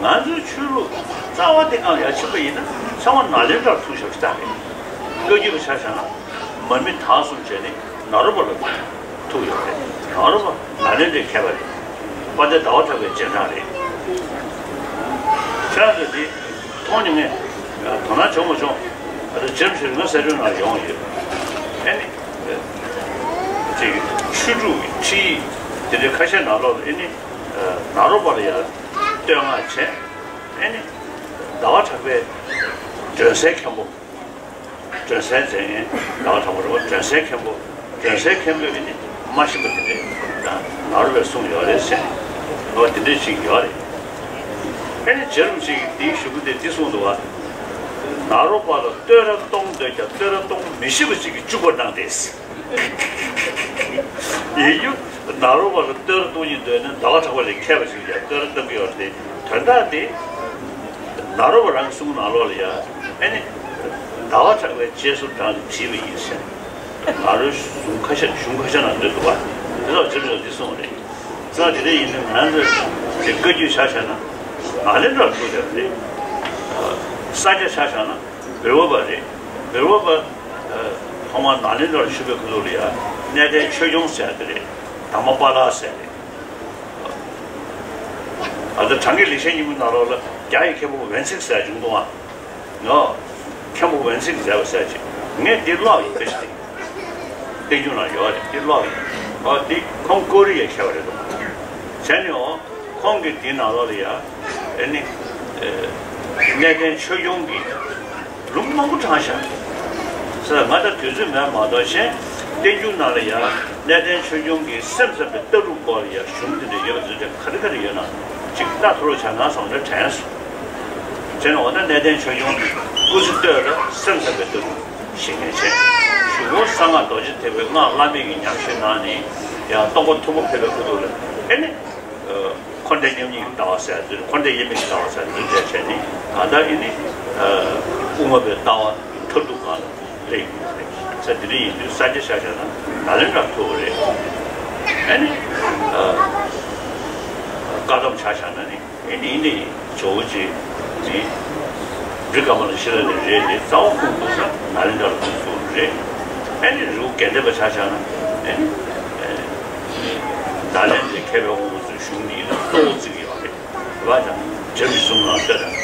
ང་ཚོའི་ཆོས་ལུགས་རྩ་བ་དེ་སྒང་ལ་ཡར་ཕྱིན་པ་ཡིན་ན་ཚང་མ་ནཱ་ལེནྡྲར་ཐུག་བཞག་པ་ཞིག་རེད། བཀའ་བརྒྱུད་པ་ཆ་བཞག་ན་མར་མི་དྭགས་གསུམ་བྱས་ནས་ནཱ་རོ་པ་ལ་ཐུག་ཡོད་རེད། ནཱ་རོ་པ་ནཱ་ལེནྡྲའི་མཁས་པ་རེད། དཔལ་ལྡན་ཟླ་བ་གྲགས་པའི་རྗེས་འབྲང་རེད། ཁྱེད་རང་ཚོས་འདི་མཐོང་མྱོང་ངས་དོ་སྣང་བྱུང་མ་བྱུང་། ཨ་ད་རྗེ་རིན་པོ་ཆེ་རིག་དངོས་གསལ་སྒྲོན་ནང་ཡོང་ཡོད། ཨ་ནི་ཅིག་ཆོས་དྲུག་གི་ཁྲིད་ཡིག་དེ་འདྲའི་ཁ་ཤས་ནང་ལོགས་ལ་ཨ་ནི་ནཱ་རོ་པ་ལ་ཡང་བསྟོད་བསྔགས་བྱས། ཨ་ནི་ཟླ་བ་གྲགས་པའི་སྒྲོན་གསལ་མཁན་པོ། སྒྲོན་གསལ་མཛད་མཁན་ཟླ་བ་གྲགས་པ་རེད་པ། སྒྲོན་གསལ་མཁན་པོ། སྒྲོན་གསལ་མཁན་པོས་ཨ་ནི་མ་ཤེས་པ་དེ་འདྲས་ད་ནཱ་རོ་པས་གསུངས་ཡོད་རེད་ཟེར། འོ་དེ་འདྲས་ཅིག་ཡོད་རེད། ཨ་ནི་རྗེ་རིན་པོ་ཆེ་གིས་འདིའི་ཞུ་སྐུལ་དེ་འདི་གསུངས་འདུག་བ། ནཱ་རོ་པ་ལ་བསྟོད་ར་གཏོང་འདོད་ཀྱང་བསྟོད་ར་གཏོང་མི་ཤེས་པ་ཅིག་གིས་སྐྱུག་པ་གནང་སྟེ། ཡིན་རྒྱུ་ནཱ་རོ་པ་ལ་བསྟོད་ར་གཏོང་སྙིང་འདོད་ན་ཟླ་བ་གྲགས་པ་ལས་མཁས་པ་ཞིག་ཡང་བསྟོད་ར་གཏོང་གི་ཡོད་རེད་དེ། དོན་དག་དེ་ནཱ་རོ་པ་རང་གསུང་ནང་ལོགས་ལ་ཡ་ཨ་ནི་ཟླ་བ་གྲགས་པའི་རྗེས་སུ་འབྲངས་ནས་བྲིས་པ་ཡིན་ཟེར། ནཱ་རོའི་གཞུང་ཁ་ཤས་གཞུང་ཁ་ཤས་ནང་འདུག་འདུག་བ། དེ་ལ་རྗེ་རིན་པོ་ཆེས་འདི་གསུངས་པ་རེད། ཙང་དེ་འདྲ་ཡིན་ན་ང་ཚོས་དེ་བཀའ་བརྒྱུད་ཆ་བཞག་ན་ནཱ་ལེནྡྲར་ཐུག་བསྡད་པ་རེད། ས་སྐྱ་ཆ་བཞག་ན་བེར་པ་པ་རེད། བེར་པ་པ་ཐོག་མར་ནཱ་ལེནྡྲར་བཞུགས་པའི་ཁ་ཐུག་ལ་ཡ་གནས་བརྟན་ཆོས་སྐྱོང་ཟེར་དེ་རེད། དར་མ་པཱ་ལགས་ཟེར་རེད། ཨ་ད་བྲང་གི་ལེགས་བཤད་སྙིང་པོའི་ནང་ལོགས་ལ་རྒྱ་ཡི་མཁན་པོ་ཝན་ཚིག་ཟེར་བྱུང་འདུག་ཨ། ང་མཁན་པོ་ཝན་ཚིག་མཛད་པ་ཟེར་ཅིག་ངས་འདི་ཀློག་ཡིན་པ་ཞིག་སྟེ། བསྟན་འགྱུར་ན་ཡོད་རེད། འདི་ཀློག་ཡིན། ཨ་འདི་ཁོང་ཀོ་རི་ཡའི་མཁས་པ་རེད་འདུག་བྱས་ནས་འོ་ཁོང་གིས་འདི་ནང་ལོགས་ལ་ཡ་ཨེ་ནི་གནས་བརྟན་ཆོས་སྐྱོང་གི་ལུང་མང་པོ་དྲངས་ཤག་ཟེར། ང་ད་དུས་ཚོད་མེད་མ་གཏོགས་གཞན་བསྟན་འགྱུར་ནང་ལ་ཡ་གནས་བརྟན་ཆོས་སྐྱོང་གི་སེམས་ཙམ་པའི་ལྟ་གྲུབ་སྐོར་ལ་ཡ་གཞུང་དེ་འདྲ་ཡོད་པ་ཚོ་དེ་ག་རེ་ག་རེ་ཡོད་ན་ཅིག་ལྟ་ཐུབ་རོགས་བྱ་ན་བསམ་ནས་དྲན་སོང་། བྱས་ན་འོ་ན་གནས་བརྟན་ཆོས་སྐྱོང་གི་སྐུ་ཚེ་སྟོད་ལ་སེམས་ཙམ་པའི་ལྟ་གྲུབ་བཞེངས་མཁན་བྱས། གཞུག་གུ་གསང་སྔགས་རྡོ་རྗེ་ཐེག་པའི་སྔགས་བླ་མེད་ཀྱི་ཉམས་བཞེས་གནང་ནས་ཡང་སྟོང་པ་ཐུན་མོང་ཕེབས་པའི་ཁ་ཐུག་ལ་ཨེ་ནི། འཁོར་འདས་མཉམ་ཉིད་ཀྱི་ལྟ་བ་ཟེར་ཡ་འདི་རེད། འཁོར་འདས་དབྱེར་མེད་ཀྱི་ལྟ་བ་ཟེར་ཡ་འདི་འདྲ་བྱས་ནས་ད་ལྟ་ཨེ་ནི་དབུ་མ་པའི་ལྟ་བ་མཐར་ཐུག་སྒང་ལ་སླེབས་ཡོད་རེད། ས་འདི་འདྲ་ཡིན་དུས་ས་སྐྱ་ཆ་བཞག་ན་ནཱ་ལེནྡྲར་ཐུག་པ་རེད། ཨེ་ནི་བཀའ་གདམས་ཆ་བཞག་ན་ནི་ཨེ་ནི་ཨེ་ནི་ཇོ་བོ་རྗེ་ནི་རི་ཀ་མ་ལ་ཤི་ལ་ནས་རེད་དེ་རྩ་བ་ཁུངས་གཏུགས་ས་ནཱ་ལེནྡྲར་ཁུངས་གཏུགས་རེད། ཨེ་ནི་རི་བོ་དགེ་ལྡན་པ་ཆ་བཞག་ན་ཨེ་ནི་ནཱ་ལེནྡྲའི་མཁས་པའི་དབང་པོ་ཚོའི་གཞུང་འདི་ཡིན་ན་གཙོ་བོ་བརྩི་གི་ཡོད་རེད། རེད་པ། ད་འཇམ་གྱི་གསུང་ནང་ལྟོས་དང་།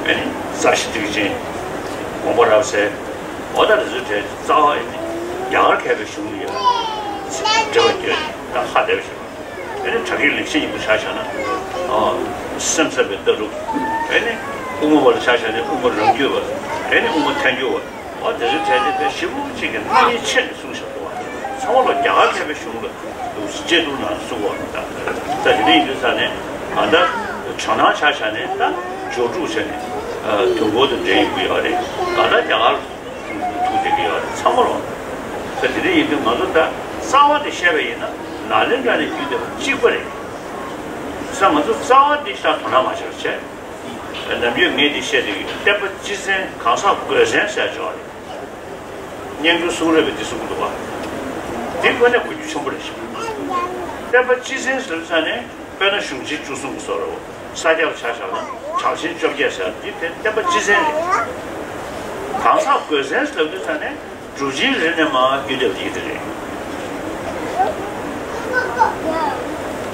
ཨེ་ནི་རྩ་ཤེ་ཐེག་ཆེན། དགོངས་པ་རབ་གསལ། འོ་ད་དེ་ཚོའི་གྲས་རྩ་བ་ཨེ་ནི་རྒྱ་གར་མཁས་པའི་གཞུང་ལ་ཡང་འགྲེལ་པ་བསྐྱོན་ནས་ད་ཧ་བསྡད་པ་ཞིག་ཨེ་ནི་བྲག་གི་ལེགས་བཤད་སྙིང་པོ་ཆ་བཞག་ན། ཨ། སེམས་ཙམ་པའི་ལྟ་གྲུབ། ཨེ་ནི་དབུ་མ་པ་ལ་ཆ་བཞག་ནས་དབུ་མ་རང་རྒྱུད་པ། ཨེ་ནི་དབུ་མ་ཐལ་འགྱུར་བ། འོ་དེ་ཚོའི་གྲས་དེ་དཔེ་ཞིབ་མོ་གཅིག་གི་རྣམ་དབྱེ་ཕྱེ་ནས་གསུངས་བཞག་འདུག་བ། ཚང་མ་ལ་རྒྱ་གར་མཁས་པའི་གཞུང་ལ་དཔྱད་བསྡུར་གནང་ནས་གསུངས་པ་རེད་ད། ད་དེ་འདྲ་ཡིན་དུས་ས་ནས་ང་ད་ཇོ་ནང་ཆ་བཞག་ནས་ད་ཇོ་ཀྲུག་བྱས་ནས་དུས་འཁོར་དང་འབྲེལ་ཡོང་གི་ཡོད་རེད། ད་ལྟ་རྒྱ་གར་ཐུག་དེ་ ཡོད་རེད། ཚང་མ་ལོ། ད་དེ་འདྲ་ཡིན་དུས་ང་ཚོ་ད་རྩ་བ་དེ་བཤད་པ་ཡིན་ན་ནཱ་ལེནྡྲ་ནས་བརྒྱུད་བསྡད་པ་གཅིག་པ་རེད། ས་ང་ཚོ་རྩ་བ་དེ་ཤ་དོ་སྣང་མ་བྱེད་པ་བྱས། ནམ་རྒྱུན་ངས་འདི་བཤད་དུས་བསྟན་པ་སྤྱི་མཚན་གང་ཟག་སྒོས་མཚན་ཟེར་ཅིག་ཡོད་རེད། སྙན་བརྒྱུད་གསུང་རབ་པས་འདི་གསུང་གི་འདུག་བ། འདི་དངོས་གནས་གོ་རྒྱུ་ཆེན་པོ་རེད་ཤག་བསྟན་པ་སྤྱི་མཚན་ཟེར་ས་ནས་དཔེར་ན་གཞུང་ཆེན་བཅུ་གསུམ་གྱི་བཟོ་འདྲ་བོ། ས་སྐྱ་ལ་ཆ་བཞག་ན་གྲགས་ཆེན་བཅོ་བརྒྱད་ཟེར་འདི་དེ་བསྟན་པ་སྤྱི་མཚན་རེད། གང་ཟག་སྒོས་མཚན་ཟེར་དུས་ས་ནས་སྒྲུབ་ཆེན་རེ་ནས་མར་བརྒྱུད་བསྡད་པ་དེ་རེད།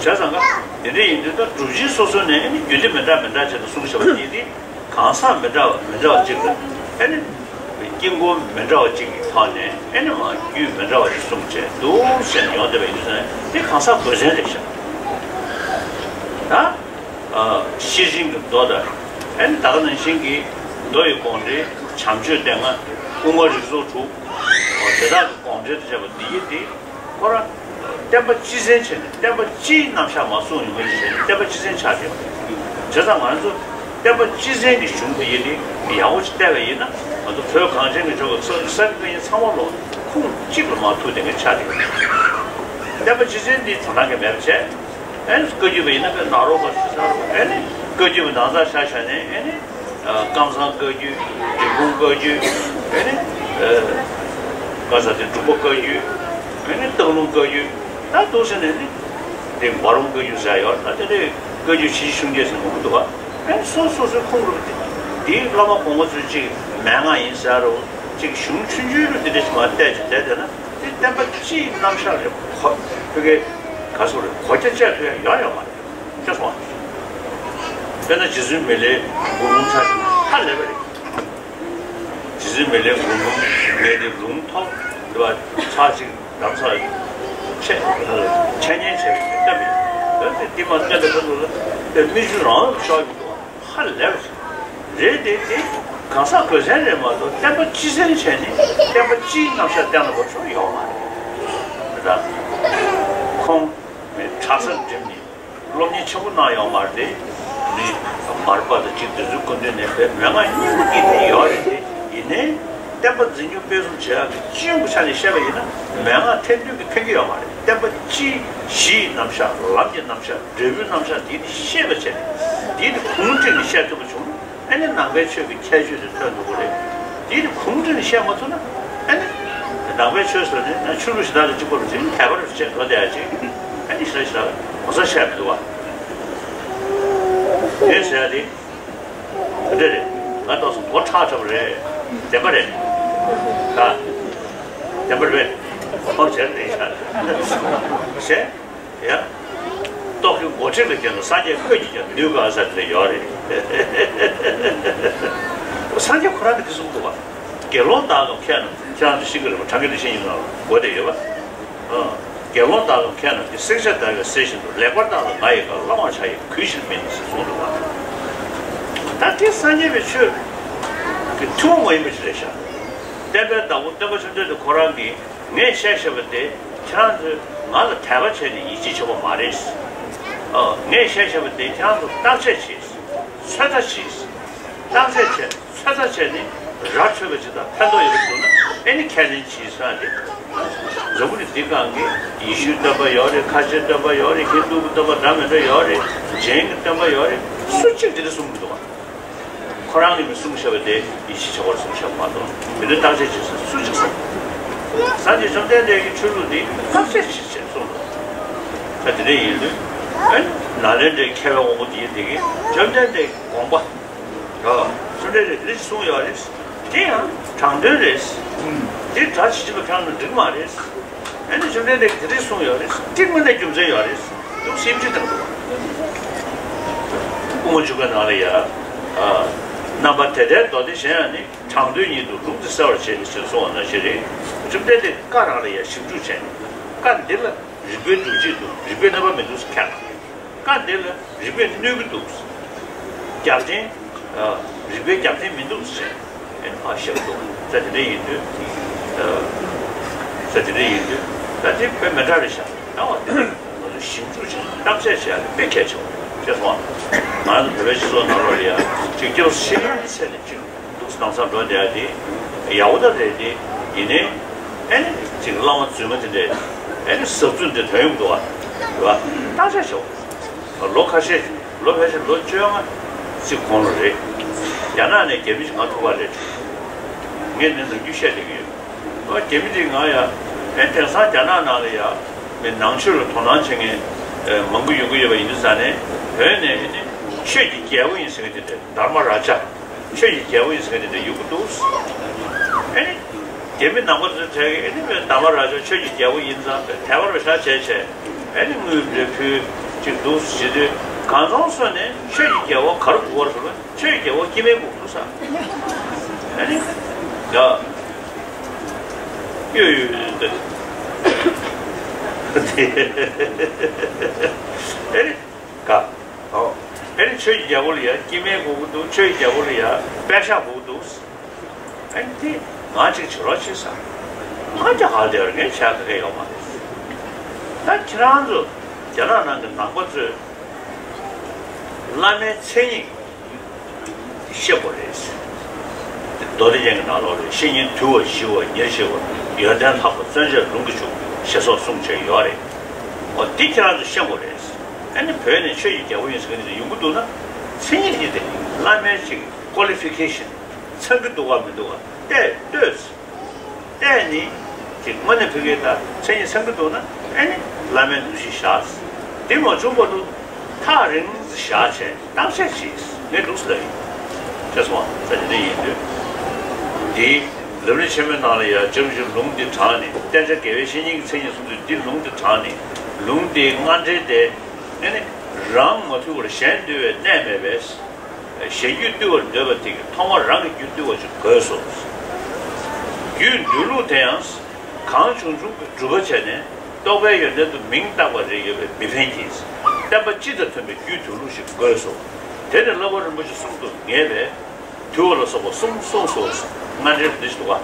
བྱས་ཙང་ཀ་དེ་འདྲ་ཡིན་དུས་ད་སྒྲུབ་ཆེན་སོ་སོ་ནས་ཨ་ནི་རྒྱུད་སྡེ་མི་འདྲ་མི་འདྲ་བྱས་ནས་གསུངས་བཞག་པ་དེ་དེ་གང་ཟག་མི་འདྲ་བ་མི་འདྲ་བ་གཅིག་ལ་ཨ་ནི་དཀྱིལ་འཁོར་མི་འདྲ་བ་གཅིག་གི་ཐོག་ནས་ཨ་ནི་མར་རྒྱུད་མི་འདྲ་བ་ཞིག་གསུངས་བྱས་འདུག་ཟེར་ནས་ཡོང་བསྡད་པ་ཡིན་དུས་ས་ནས་དེ་གང་ཟག་སྒོས་མཚན་རེད་ཤག་ད། ཤེར་ཕྱིན་གྱི་མདོ་དང་། ཨ་ནི་ད་ག་ནང་བཞིན་གྱི་མདོ་ཡི་དགོངས་འགྲེལ་བྱམས་ཆོས་སྡེ་ལྔ། སྐུ་ངོ་རིགས་ཚོགས་དྲུག་དེ་དག་གི་དགོངས་འགྲེལ་དུ་བྱས་པ་འདི་ཡིན་ཏེ། ཁོ་རང་བསྟན་པ་སྤྱི་མཚན་བྱས་ནས་བསྟན་པ་སྤྱིའི་རྣམ་གཞག་མར་གསུངས་ཡོང་གི་རེད་ཟེར་ནས་བསྟན་པ་སྤྱི་མཚན་ཆགས་བསྡད་པ་རེད། བྱས་ཙང་ང་ཚོ་བསྟན་པ་སྤྱི་མཚན་གྱི་གཞུང་དེ་ཡིན་ཏེ་ཡག་པོ་ཅིག་བལྟས་པ་ཡིན་ན་ང་ཚོ་བོད་གངས་ཅན་གྱི་ལྗོངས་ཀྱི་ས་ས་རིག་པ་ཡིན་ཚང་མ་ལོ་ཁུངས་གཅིག་ལ་མར་ཐུག་བསྡད་མཁན་ཆགས་བསྡད་པ་རེད། བསྟན་པ་སྤྱི་མཚན་འདི་དོ་སྣང་གི་མེད་པ་བྱས། ཨེ་ནི་བཀའ་བརྒྱུད་པ་ཡིན་ན་དཔེ་ནཱ་རོ་པ་ཞིག་ཚར་རོ། ཨེ་ནི་བཀའ་བརྒྱུད་པ་ནང་ཚང་ཆ་བཞག་ནས་ཨེ་ནི་ཀམ་ཚང་བཀའ་བརྒྱུད། འབྲི་གུང་བཀའ་བརྒྱུད། ཨེ་ནི་ཀ་ས་དེ་འབྲུག་པ་བཀའ་བརྒྱུད། ཨེ་ནི་སྟག་ལུང་བཀའ་བརྒྱུད། ད་འདུག་ཟེར་ནས་ནི་དེ་འབའ་རོམ་བཀའ་བརྒྱུད་ཟེར་ཡོད། ད་དེ་ནས་བཀའ་བརྒྱུད་ཆེ་ཆུང་གཉིས་ཟེར་མང་པོ་འདུག་བ། ཨེ་ནི་སོ་སོ་སོའི་ཁུངས་རུ་དེ་དེའི་བླ་མ་གོང་མ་ཚོས་ཅིག་མན་ངག་ཡིན་ཟེར་རོ། ཅིག་གཞུང་ཆུང་ཆུང་རུ་དེ་འདྲ་ཞིག་མར་བལྟས་ཅིག་བསྡད་བསྡད་ན། དེ་བསྟན་པ་སྤྱིའི་རྣམ་གཞག་རེད། གོ་བོད་སྐད་ག་སོགས་རེད། གོ་རྒྱ་བཅད་ཐུབ་ཡ་ཡོང་ཡོད་མ་རེད། ཤེས་སོང་ང་། དཔེར་ན་རྗེ་བཙུན་མི་ལའི་མགུར་འབུམ་ཆ་བཞག་ན་ཧ་ལས་པ་རེད། རྗེ་བཙུན་མི་ལའི་མགུར་འབུམ་ངས་དེ་ལུང་ཐོག་འདི་བ་ཚར་གཅིག་ལམ་སང་འཆད་འཆད་ཉན་བྱས་པའི་སྟབས་ཡིན། འདི་མ་བསྟན་པའི་ཁ་ཐུག་ལ་དཔེ་མིག་ཆུ་རང་ཤོར་ཡོང་འདུག་ཧ་ལས་པ་ཞིག་རེད། དེ་དེ་གང་ཟག་སྒོས་མཚན་རེད་མ་གཏོགས་བསྟན་པ་སྤྱི་མཚན་བྱས་ནས་བསྟན་པ་སྤྱིའི་རྣམ་གཞག་བསྟན་ལ་བབས་ཤོག་ཡོད་མ་རེད། རེད་ད། ཁོང་གྲྭ་སར་འགྲིམས་ནས་སློབ་གཉེར་ཆེན་པོ་གནང་ཡོད་མ་རེད་དེ། ནི་མར་པ་དང་གཅིག་དེ་ཚོའི་སྐུ་མདུན་ནས་བས་མན་ངག་སྙིང་པོ་གཅིག་དེ་ཡོད་རེད་དེ། ཡིན་ནའི་བསྟན་པ་འཛིན་སྐྱོང་སྤེལ་གསུམ་བྱེད་ཡག་གི་སྤྱི་ཡོངས་ཀྱི་ཆ་ནས་བཤད་པ་ཡིན་ན་མན་ངག་ཐེར་འདོན་གྱིས་ཕན་གྱི་ཡོད་མ་རེད། བསྟན་པ་སྤྱིའི་གཞི་ཡི་རྣམ་གཞག་ལམ་གྱི་རྣམ་གཞག་འབྲས་བུའི་རྣམ་གཞག་འདི་ནི་ཤེས་པ་བྱས་ནས་འདི་ནི་གུང་བསྒྲིགས་ནས་བཤད་ཐུབ་པ་བྱུང་ན་ཨ་ནི་ནང་པའི་ཆོས་ཀྱི་ཁྱད་ཆོས་དེ་ཐོན་ཐུབ་ཀྱི་རེད། འདི་ནི་གུང་བསྒྲིགས་ནས་བཤད་མ་ཐུབ་ན་ཨ་ནི་ནང་པའི་ཆོས་ཟེར་ནས་ན་ཆོས་ལུགས་གཞན་དག་ལ་གཅིག་པ་ལ་གཅིག་དད་པ་རེ་བྱས་འགྲོ་བསྡད་ཡ་ཅིག་ཨ་ནི་ཞེ་དྲག་ཞེ་དྲག་ངོ་ཚ་བཤད་མི་འདུག་བ། དེ་ཟེར་ཡ་དེ། ག་འདྲ་རེད། ང་ཏོག་ཙམ་མགོ་ཁྲག་ཁྲག་པ་རེད། བདེན་པ་རེད། ད། བདེན་པ་རེད། ཁོང་བྱས་རེད་ཤག་ཟེར། ཡ། ལྟོགས་ཀྱི་མགོ་ཁྲིད་ལ་བརྒྱབ་ན་སངས་རྒྱས་ཁོས་ཀྱིས་ཀྱང་ནུས་དཀའ་ས་དེ་ཡོད་རེད། སངས་རྒྱས་ཁོ་རང་གིས་དེ་གསུངས་འདུག་བ། དགེ་སློང་དག་གམ་མཁས་རྣམས་ཁྱེད་རང་ཚོ་ཤེས་ཀྱི་རེད་པ། གྲངས་ཀྱི་འདི་ཤེས་ཡིན་ན་གོ་བདེ་ཡོད་པ། ཨ། དགེ་སློང་དག་གམ་མཁས་རྣམས་ཀྱིས། བསྲེག་བཅད་བརྡར་བའི་གསེར་བཞིན་དུ། ལེགས་པར་བརྟགས་ལ་ང་ཡི་བཀའ། བླང་བར་བྱ་ཡི་གུས་ཕྱིར་མིན་ཟེར་གསུངས་འདུག་བ། ད་དེ་སངས་རྒྱས་པའི་ཆོས་ཀྱི་ཐུན་མོང་མ་ཡིན་པ་ཅིག་རེད་ཤག་བསྟན་པའི་བདག་པོ་སྟོན་པ་བཅོམ་ལྡན་འདས་ཁོ་རང་གིས་ངས་བཤད་བཞག་པ་དེ་ཁྱེད་རང་ཚོས་ང་ལ་དད་པ་བྱས་ནས་ཡིད་ཆེས་བྱེད་དགོས་མ་རེད། ཨ། ངས་བཤད་བཞག་པ་དེ་ཁྱེད་རང་ཚོས་བརྟག་དཔྱད་བྱས། ཚོད་ལྟ་བྱས། བརྟག་དཔྱད་བྱས། ཚོད་ལྟ་བྱས་ནས་ར་འཕྲོད་པ་ཅིག་དང་ཕན་ཐོགས་ཡོད་པ་བྱུང་ན་ཨེ་ནི་ཁས་ལེན་བྱེད་ས་རེད། འཛམ་བུ་གླིང་འདིའི་སྒང་གི་ཡེ་ཤུའི་སྟོན་པ་ཡོད་རེད། ཁ་ཆེའི་སྟོན་པ་ཡོད་རེད། ཧིན་དུ་གི་སྟོན་པ་འདྲ་མི་འདྲ་ཡོད་རེད། ཇེན་གྱི་སྟོན་པ་ཡོད་རེད། སུ་གཅིག་དེ་འདྲ་གསུང་གི་འདུག་ག་ཁོ་རང་གིས་མི་གསུང་བཞག་པ་དེ་ཡིད་ཆེས་བྱེད་དགོས་གསུང་བཞག་པ་མ་གཏོགས་མི་འདུག་བརྟག་དཔྱད་བྱེད་ས་སུ་གཅིག་གསུང་། སངས་རྒྱས་བཅོམ་ལྡན་འདས་ཀྱི་ཆོས་ལུགས་འདི་བརྟག་དཔྱད་བྱེད་ཅེས་གསུངས་འདུག་ད་དེ་འདྲ་ཡིན་དུས་ཨེ་ནི་ནཱ་ལེནྡྲའི་མཁས་པའི་དབང་པོ་དེ་ཡིན་དེ་གིས་བཅོམ་ལྡན་འདས་ཀྱི་དགོངས་པ། ཨ། བཅོམ་ལྡན་འདས་དེ་འདྲ་ཞིག་གསུངས་ཡོད་རེད། དེ་ཡང་དྲང་དོན་རེད། དེ་སྒྲ་ཇི་བཞིན་པ་དྲངས་ན་འགྲིག་མ་རེད། ཨ་ནི་བཅོམ་ལྡན་འདས་ཀྱིས་དེ་འདྲ་གསུངས་ཡོད་རེད། དེ་དངོས་གནས་རྒྱུ་མཚན་ཡོད་རེད། འདུག་སེམས་ཅན་དང་འདུག་བ། དབུ་མ་འཇུག་པའི་ནང་ལ་ཡ། ཨ། རྣམ་པར་དད་ལྡན་མདོ་སྡེ་གཞན་ཡང་ནི། དྲང་དོན་ཉིད་དུ་ལུང་འདི་གསལ་བར་བྱེད། ཅེས་གསུངས་པ་ནང་བཞིན་རེད། བཅོམ་ལྡན་འདས་ཀྱིས་བཀའ་རང་ལ་ཡང་ཞིབ་འཇུག་བྱས་ནས་བཀའ་འདི་ལ་རིགས་པའི་སྒྲུབ་བྱེད་འདུག་རིགས་པས་གནོད་པ་མི་འདུག་ཟེར་ཁས་བླངས། བཀའ་འདི་ལ་རིགས་པས་གནོད་ཀྱི་འདུག་རྒྱབ་རྟེན། ཨ། རིགས་པའི་རྒྱབ་རྟེན་མི་འདུག་ཟེར། ཨེ་ཕར་བཤད་འདུག་ས་དེ་འདྲ་ཡིན་དུས། ཨ། ས་དེ་འདྲ་ཡིན་དུས། ད་དེ་དཔེ་མི་འདྲ་རེད་ཤག་ཡང་བ་དེ་ང་ཚོ་ཞིབ་འཇུག་བྱས་ནས་བརྟག་དཔྱད་བྱེད་ཡ་དེ་དཔེ་གལ་ཆེ་བ་རེད། ཤེས་སོང་ང་། ང་ཚོ་བོད་པའི་སྤྱི་ཚོགས་ནང་ལོགས་ལ་ཡ་གཅིག་སྐྱོ་སེ་སེ་ནས་གཅིག་འདུག་སེ་ལམ་སང་འགྲོ་བསྡད་ཡ་དེ་ཡག་པོ་ད་རེད་དེ། ཡིན་ནའི་ཨེ་ནི་ཅིག་བླ་མ་རྫུན་མ་དེ་འདྲས་ཨེ་ནི་ཟབ་རྫུན་དེ་དོན་ཡོང་འདུག་བ། རེད་བ། བརྟག་དཔྱད་བྱའོ། ལོ་ཁ་ཤས་ལོ་ཕལ་ཆེར་ལོ་བཅོ་ལྔ་ཅིག་གོང་ལ་རེད། རྒྱ་ནག་ནས་རྒྱ་མི་ཅིག་ང་ཐུག་པ་རེད། ངས་ནི་ནམ་རྒྱུན་བཤད་བསྡད་ཀྱི་ཡོད། ཨ་རྒྱ་མི་དེ་ང་ཡ་ཨེ་དེང་སང་རྒྱ་ནག་ནང་ལ་ཡ་མི་ནང་ཆོས་ལ་དོ་སྣང་བྱེད་མཁན་ཨེ་མང་པོ་ཡོང་གི་ཡོད་པ་ཡིན་དུས་ཙང་ནས། བོད་ནས་ཨེ་ནི་ཆོས་ཀྱི་རྒྱལ་པོ་ཡིན་ཟེར་མཁན་དེ་འདྲ་དྷརྨ་རཱ་ཇ། ཆོས་ཀྱི་རྒྱལ་པོ་ཡིན་ཟེར་མཁན་དེ་འདྲ་ཡོང་གི་འདུག། ཨེ་ནི་རྒྱ་མི་ནང་པ་ཚོའི་གྲས་ཀྱིས་ཨེ་ནི་དྷརྨ་རཱ་ཇ་ཆོས་ཀྱི་རྒྱལ་པོ་ཡིན་ཙང་དད་པ་རུ་བཞག་བྱས་བྱས་ཨེ་ནི་དངུལ་འདྲ་ཕུལ་ཅིག་འདུག་ཟེར་དུས། གང་ཚང་སོང་ནས་ཆོས་ཀྱི་རྒྱལ་པོ་ག་རུ་སྒུག་པ་རེད་ཟེར་ན། ཆོས་ཀྱི་རྒྱལ་པོ་སྐྱེ་དམན་སྒུག་འདུག་ས། ཨ་ནི། ཡ། ཡོད་ཡོད་ཡོད། ཨ་ནི། ག་ཨོ། ཨ་ནི་ཆོས་ཀྱི་རྒྱལ་པོ་ལ་ཡ་སྐྱེ་དམན་སྒུག་གི་འདུག། ཆོས་ཀྱི་རྒྱལ་པོ་ལ་ཡ་པད་ཤག་སྒུག་གི་འདུག། ཨ་ནི་དེ་ང་ཅིག་བྱེད་རོགས་བྱེད་ས། ང་ཅག་ག་དེ་བར་ངས་བྱ་ག་གེ་ཡོད་མ་རེད། ད་ཁྱེད་རང་ཚོ་རྒྱ་ནག་ནང་གི་ནང་པ་ཚོས་བླ་མའི་མཚན་ཉིད་ཤེས་དགོས་རེད། མདོ་སྡེ་རྒྱན་གྱི་ནང་ལོགས་ལ་བཤེས་གཉེན་དུལ་བ་ཞི་བ་ཉེར་ཞི་བ། ཡོན་ཏན་ལྷག་པ་བརྩོན་བཅས་ལུང་གིས་ཕྱུག་ཞེས་སོགས་གསུངས་བྱས་ཡོད་རེད། འོ་འདི་ཁྱེད་རང་ཚོས་ཤེས་དགོས་རེད། ཨ་ནི་བོད་ནས་ཆོས་ཀྱི་རྒྱལ་པོ་ཡིན་ཟེར་མཁན་དེ་ཡོང་གི་འདུག་ན། མཚན་ཉིད་དེ་དེ་བླ་མའི་ཅིག་ཀོ་ལི་ཕི་ཀེ་ཤན་ཚང་གི་འདུག་ག་མི་འདུག་ག་བལྟས་ལྟོས། བལྟས་ནས་ཀྱི་དངོས་གནས་ཕ་གི་ད་མཚན་ཉིད་ཚང་གི་འདུག་ན། ཨེ་ནི་བླ་མའི་འདུ་ཤེས་བཞག། དེ་མ་བྱུང་བར་དུ་ཐག་རིང་བཞག་བྱས་བརྟག་དཔྱད་བྱས། ངས་འདུག་ཟེར་ལབ་ཡིན། ཤེས་སོང་ང་། ས་ཆ་འདི་ཡིན་དུས། འདིའི་ལམ་རིམ་ཆེན་མོའི་ནང་ལ་ཡང་རྗེ་རིན་པོ་ཆེས་ལུང་འདི་དྲངས་ནས། བསྟེན་བྱ་དགེ་བའི་བཤེས་གཉེན་གྱི་མཚན་ཉིད་གསུངས་དུས། འདི་ལུང་འདི་དྲངས་ནས་ལུང་འདིའི་སྔ་འགྲེལ་དེ་ཨེ་ནི་རང་མ་ཐུལ་བར་གཞན་འདུལ་བའི་གནད་མེད་པས། གཞན་རྒྱུད་བཏུལ་བར་འདོད་པ་དེ་གིས་ཐོག་མར་རང་གི་རྒྱུད་བཏུལ་བ་ཞིག་དགོས་སོ། རྒྱུད་འདུལ་ལུགས་དེ་ཡང་གང་བྱུང་བྱུང་གིས་སྒྲུབ་པ་བྱས་ནས་རྟོགས་པའི་ཡོན་ཏན་དུ་མིང་བཏགས་པ་རེ་ཡོད་པས་མི་ཕན་གྱི། བསྟན་པ་སྤྱི་དང་མཐུན་པའི་རྒྱུད་འདུལ་ལུགས་ཤིག་དགོས་སོ། དེ་ནི་བསླབ་པ་རིན་པོ་ཆེ་གསུམ་དུ་ངེས་པས། དུལ་བ་ལ་སོགས་པ་གསུམ་གསུངས་སོ། སྔ་འགྲེལ་འདི་ཞིག་འདུག་ག་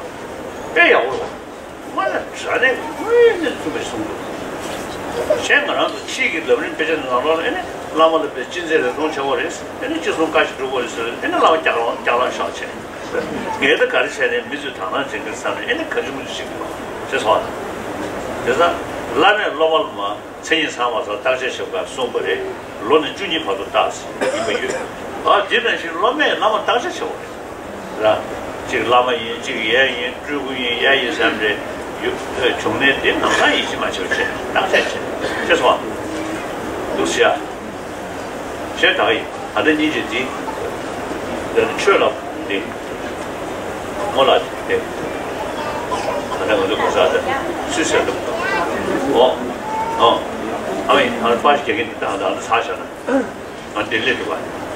དཔེ་ཡག་པོ་རེད། སྔོན་ལ་དྲང་གནས་དངོས་གནས་མཐུན་པའི་གསུང་འདུག། གཞན་ང་རང་ཚོ་ཕྱིས་ཀྱི་ལམ་རིམ་དཔེ་ཆ་ནང་ལོགས་ལ་ཨེ་ནི་བླ་མ་ལ་དཔེ་ཅི་མཛད་རེ་ཟུང་བྱ་བ་རེད། ཨེ་ནི་ཅི་གསུང་བཀའ་ཞིག་སྒྲུབ་དགོས་རེད་ཟེར། ཨེ་ནི་བླ་མ་རྒྱག་ལང་རྒྱག་ལང་བཞག་བྱས། ངས་ད་ག་རེ་བྱས་ནས་མི་ཚོས་དག་སྣང་བྱེད་ཀྱི་བསམ་ནས། ཨེ་ནི་ག་ཅི་མི་ཅི་ཞིག་འདུག་ཅེས་སོགས། དེ་ཙང་བླ་མས་སློབ་མ་ལ་མ་མཚན་ཉིད་ཚང་བ་སོགས་བརྟག་དཔྱད་བྱེད་པར་གསུངས་པ་རེད། ལོ་ནི་བཅུ་གཉིས་བར་དུ་བརྟག་ཟིན་ཡིན་པ་ཡོད། ཨ་དེ་ནང་བཞིན་སློབ་མས་བླ་མ་བརྟག་དཔྱད་བྱེད་དགོས་རེད། ར། གཅིག་བླ་མ་ཡིན། གཅིག་ཡས་ཡིན། སྤྲུལ་སྐུ་ཡིན། ཡ་ཡིན་བསམ་རེད། ཡུ་བྱུང་གནས་དེ་ནམ་ཡང་ཡིད་ཆེས་མ་བྱེད་པ་བྱས་བརྟག་དཔྱད་བྱེད། ཤེས་སོང་ང་། འདུག་ཟེར་ཡ། ཤེས་ད་ཡིན། ད་ལྟ་ཉིན་གཅིག་འདི། འདི་ནི་ཆོས་ལ་འདི། མོ་ལ་འདི། ད་ལྟ་ང་ཚོ་གོ་ས་ད་སུས་ཟེར་འདུག། འོ། འོ། ཨ་མ་ཡིན། ཨ་པ་ཞིག་རྒྱག་གིན་འདི་ད་ད་ད་ཚ་བཞག་ན། ང་འདི་སླེབས་འདུག་བ།